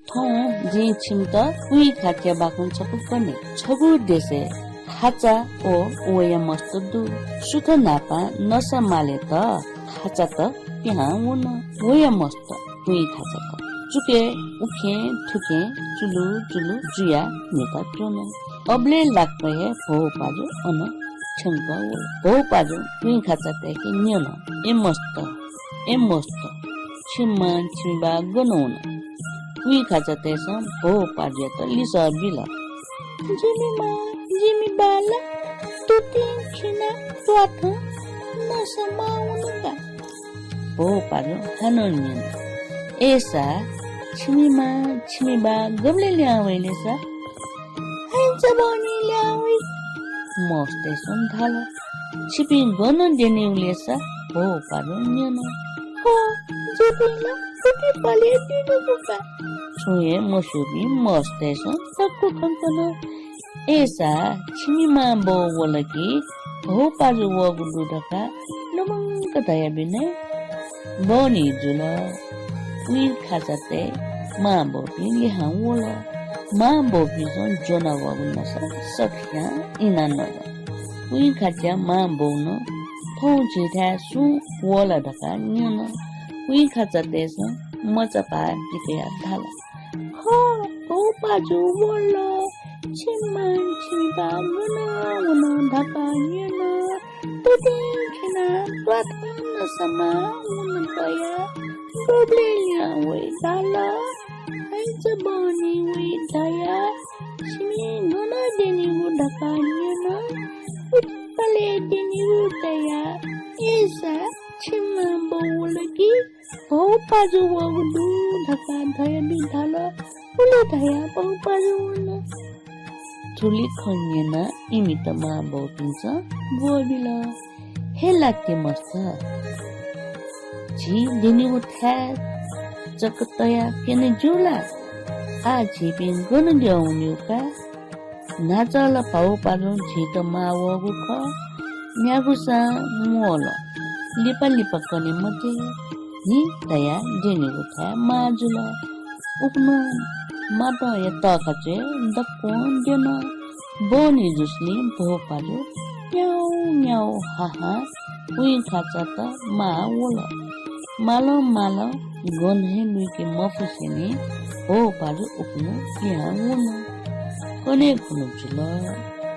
थौं जिं छिमित कुइखाचा बाखं छपु कने। छगू देशय् खाचा व वया मस्त दु। सुथ न्हापां नसा मालेत खाचात पिहां वन। वया मस्त कुइखाचात चुकय् उखें थुखें चुलु चुलु जुयाः म्हिता च्वन। अबलय् लाक्क हे भौपाजु अन थ्यंक वल। भौपाजुं कुइखाचातय्के न्यन, ए मस्त, ए मस्त, छिमि मां छिमि बाः गन वन? कुइखाचातय्सं भौपाजुयात लिसः बिल, जिमि मां जिमि बाः ला तुतिं खिनाः त्वाथं नसा माः वन का। भौपाजुं हानं न्यन, अय्सा छिमि मां छिमि बाः गबलय् लिहां वइ ले सा? हाइचा बहनी लिहां वइ। मस्तय्सं धाल, छिपिं गन द्यनीगु ले सा? भौपाजुं न्यन। ह, जिपिं ला तुति पलय् दीगु का। छुं हे मस्यूपिं मस्तय्सं दक्व खँ कन। अय्सा छिमि मां बौ वल कि भौपाजु वःगु दु धकाः लुमंक धयाबिने। बहनी जुल। कुइखाचातय् मां बौपिं लिहां वल। मां बौपिन्सं ज्वना वःगु नसा सकसियां इना नल। कुइखाचाया मां बौनं थौं झीथाय् सुं वल धकाः न्यन। कुइखाचातय्सं मचा भाः बिकयाः धाल, खः, भौपाजु वल। छिमि मां छिमि बाः गन वन धकाः न्यन। तुतिं खिनाः त्वाथं नसा माः वन धयाः गबलय् लिहां वइ धाल। हाइचा बहनी वइ धयाः छिमि गन द्यनीगु धकाः न्यन। तुति पलय् दीगु धयाः। अय्सा छिमि मां बौ वल कि भौपाजु वःगु दु धकाः धयाबी धाल। उलि धयाः भौपाजु वन। थुलि खँ न्यनाः इमित मां बौपिन्सं ब्वःबिल, हे लाक्क मस्त, झी द्यनीगु थाय् जक तयाः क्यने ज्यू ला? आः झीपिं गन द्यः वनीगु का? न्हाचः ला भौपाजुं झीत माः वःगु खः, न्यागूसां म्वल, लिपा लिपा कने मते, हि धयाः द्यनीगु थाय् माः जुल। उखुन्हु मातंया तःखाचय् दक्वं द्यन। बहनी जुसेंलि भौपाजु म्याउ म्याउ हाहां कुइखाचात माः वल। मालं मालं गन हे लुइके मफुसेंलि भौपाजु उखुन्हु लिहां वन। कन्हय् खुन्हु जुल।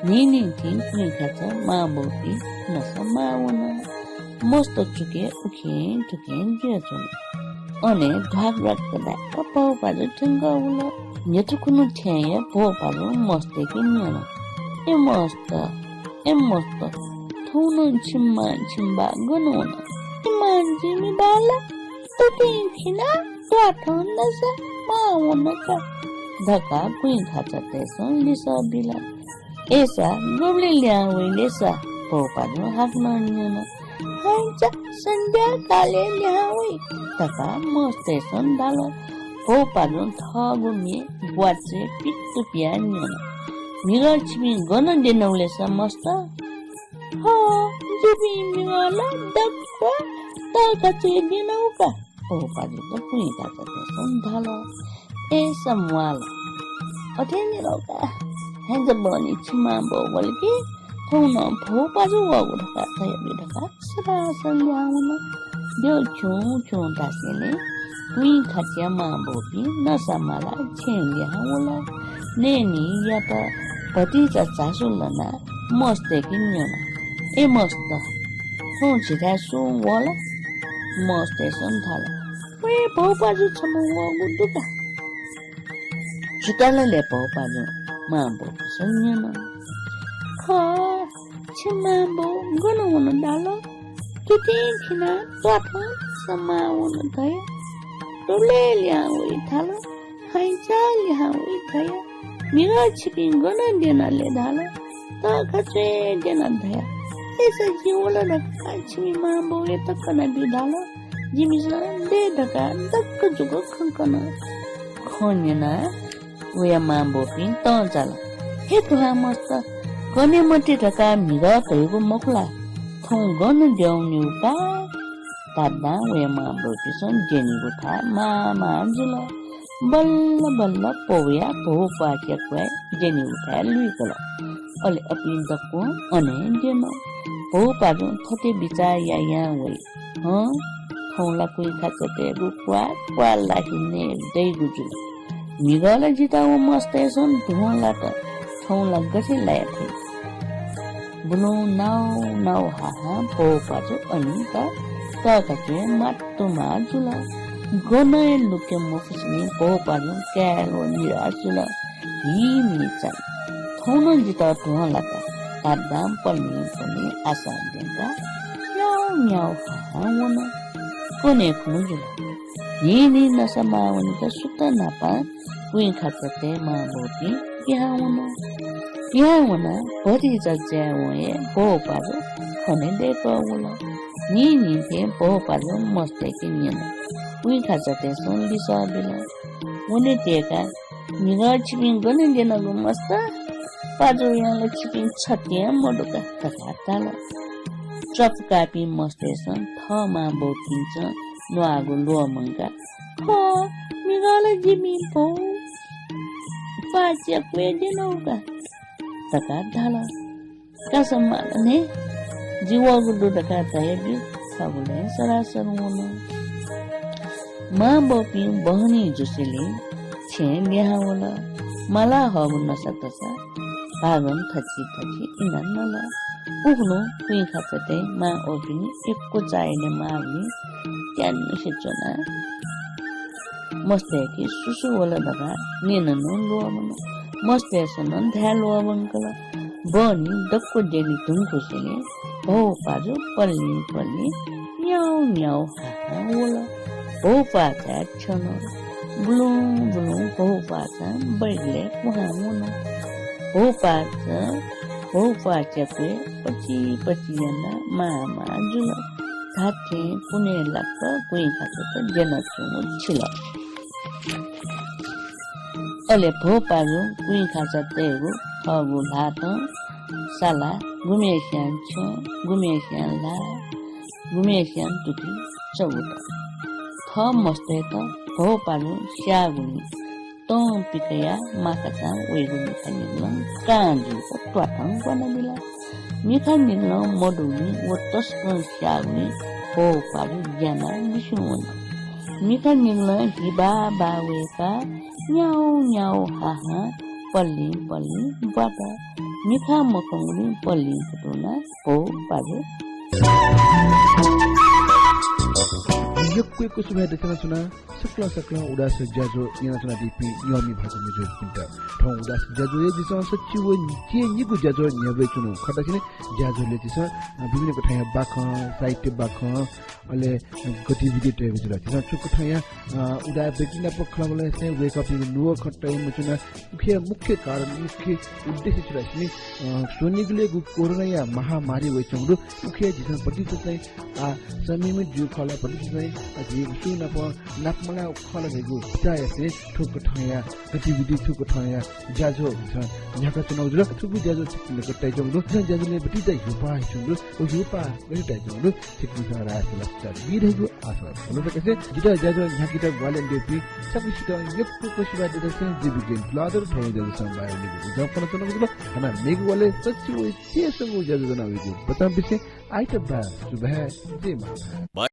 न्हिं न्हिं थें कुइखाचा मां बौपिं नसा माः वन। मस्त चुकय् उखें थुखें जुयाच्वन। अन हे ध्वाक ध्वाक धाय्क भौपाजु थ्यंक वल। न्ह्यथु खुन्हु थें हे भौपाजुं मस्तय्के न्यन, ए मस्त, ए मस्त, थौं नं छिमि मां छिमि बाः गन वन? जिमि मां जिमि बाः ला तुतिं खिनाः त्वाथं नसा माः वन का धकाः कुइखाचातय्सं लिसः बिल। अय्सा गबलय् लिहां वइ ले सा? भौपाजुं हाकनं न्यन। हाइचा सन्ध्याकालय् लिहां वइ धकाः मस्तय्सं धाल। भौपाजुं थःगु म्ये ग्वाचय् पित्तु पियाः न्यन, म्हिगः छिपिं गन द्यनागु ले सा मस्त? ह, जिपिं म्हिगः ला दक्व तःखाचय् द्यनागु का। भौपाजुं कुइखाचातय्सं धाल, अय्सा म्वाःल। अथे न्यनागु का। हाइचा बहनी छिमि मां बौ वल कि थौं नं भौपाजु वःगु धकाः धयाबी धकाः सदासं लिहां वन। द्यः छुं छुं धासेंलि कुइखाचाया मां बौपिं नसा मालाः छेँय् लिहां वल। नयेनीयात भतिचा झासु लनाः मस्तय्के न्यन, ए मस्त, थौं झीथाय् सुं वल? मस्तय्सं धाल, व हे भौपाजु छम्ह वःगु दु का। छु धाल ले भौपाजुं? मां बौपिन्सं न्यन। खः, छिमि मां बौ गन वन धाल? तुतिं खिनाः त्वाथं नसा माः वन धया। गबलय् लिहां वइ धाल? हाइचा लिहां वइ धया। म्हिगः छिपिं गन द्यना ले धाल? तःखाचय् द्यना धया। अय्सा जि वल धकाः छिमि मां बौयात कनाबी धाल। जिमिसं दये धकाः दक्व जक खँ कन। खँ न्यनाः वया मां बौपिं तं चाल। हे ध्वामस्त, कने मते धकाः म्हिगः धयागु मखु ला? थौं गन द्यः वनीगु का? धाधां वया मांबौपिन्सं द्यनीगु थाय् माःमाः जुल। बल्ल बल्ल पौया भौपाः च्याक्वय् द्यनीगु थाय् लुइकल। अले अपिं दक्वं अनं द्यन। भौपाजुं थथे बिचाः यायां वइ, हँ, थौं ला कुँइखाचातय्गु क्वाः क्वाः लाखि नये दइगु जुल। म्हिगः ला जितः व मस्तय्सं धुंलात, थौं ला गथे लाये फइ? बुलुं नाउ नाउ हाहां भौपाजु अनित तःकाके मात्तुमाः जुल। गनं हे लुके मफुसेंलि भौपाजुं काय् व निराश जुल। हि मिचा, थौं नं जितः धुंलात धाधां पलिं पलिं आशा द्यंकाः म्याउ म्याउ हाहां वन। कन्हय् खुन्हु जुल। न्हिं न्हिं नसा माः वनेत सुथ न्हापां कुँइखाचातय् मांबौपिं पिहां वन। पिहां वनाः भतिचा जाय्वं हे भौपाजु खने दय्कः वल। न्हिं न्हिं थें भौपाजुं मस्तय्के न्यन। कुँइखाचातय्सं लिसः बिल, वने तय्काः म्हिगः छिपिं गन द्यनागु मस्त? पाजुयां ला छिपिं छतिं मदु का धकाः धाल। च्वापुकाःपिं मस्तय्सं थः मांबौपिन्सं न्वाःगु ल्वःमंकाः, खः, म्हिगः ला जिमि भौपाः च्याक्वय् द्यनागु का धकाः धाल। कासा माला न्हे, जि वःगु दु धकाः धयाब्यु। थःगु लँय् सरासर वन। मांबौपिं बहनी जुसेंलि छेँय् लिहां वल। माला हःगु नसा तसा भागं थचि थचि इनाः नल। उखुन्हु कुँइखाचातय् मां ओपिनि यक्व चाःहिले माःगुलिं त्यानुसे च्वनाः मस्तय्के सु सु वल धकाः न्यने नं ल्वःमन। मस्तय्सं नं धाये ल्वःमंकल। बहनी दक्व द्यनी धुंकूसेंलि भौपाजु पल्लिं पल्लिं न्याउ न्याउ हाहां वल। भौपाःचाय् थ्यन। बुलुं बुलुं भौपाःचां बैगलय् कुहां वन। भौपाःचां भौपाः च्याक्वय् पचि पचि यानाः माःमाः जुल। धात्थें कुन्हय् लाक्क कुँइखाचात द्यनाच्वंगु छिल। अले भौपाजुं कुँइखाचातय्गु थःगु ल्हातं सालाः गुम्हस्यां छ्यं, गुम्हस्यां ल्हाः, गुम्हस्यां तुति चबुत। थः मस्तय्त भौपाजुं स्याःगुलिं तं पिकयाः माखाचां वइगु मिखा निगलं कां जुइक त्वाथं ग्वानाबिल। मिखा निगलं मदुगुलिं व तसकं स्याःगुलिं भौपाजु ग्यानाः बिस्युं वन। मिखा निगलं हि बाः बाः वय्काः न्याउ न्याउ हाहां पल्लिं पल्लिं ब्वात। मिखा मखंगुलिं पल्लिं कुतुनाः भौपाजु। यक्व यक्व सुभाय् देछानाच्वना सकलें सकलें उदाय् ज्याझ्वः न्यनाच्वनादीपिं न्यंमि भाजु मय्जुपिन्त। थौं उदाय् ज्याझ्वःया झीसं सच्छि व न्हिच्छि निगू ज्याझ्वः न्ह्यब्वयाच्वनागु खःसा थ्व ज्याझ्वलय् झीसं, अ, विभिन्न कथंया बाखं, साहित्य बाखं, अले गतिविधि तयागु जुल। झीसं थुकथंया, अ, उदाय् व्यक्ति नाप खँल्हाबल्हा यासें वय्कःपिनिगु नुगः खँ तये मच्वना। उकिया मुख्य कारण, मुख्य उद्देश्य छु धाःसा नि, अ, स्वनिगलय् गु कोरोनाया महामारी वयाच्वंगु दु। उकिया झीसं भतिचा चाहिँ, आ, संयमित जूगु खः ला, भतिचा चाहिँ, आ, झी सु नाप नापमलाःगु खः ला धइगु बिचाः यासें थुकथंया गतिविधि, थुकथंया ज्याझ्वः झीसं न्ह्याकाच्वनागु जुल। थुगु ज्याझ्वः छिकपिन्त तयाच्वंगु दु। झीसं ज्याझ्वलय् भतिचा ह्यूपाः यानाच्वंगु दु। व ह्यूपाः गथे तयाच्वंगु दु, छिकपिन्सं राय सल्लाह सुझाव बी धइगु आशा। अले सकसित जितः ज्याझ्वः न्ह्याकेत ग्वाहालि यानादीपिं सकसितं यक्व यक्व सुभाय् देछासें जि विज्ञान तुलाधर थौंया ज्याझ्वलय् भाग वनेगु उजं फ्वनाच्वनागु जुल। हानं मेगु वालय् सच्छि व स्यसंगु ज्याझ्वः ज्वना वइगु बचं बिसें आइतबार सुभाय्, जय मां।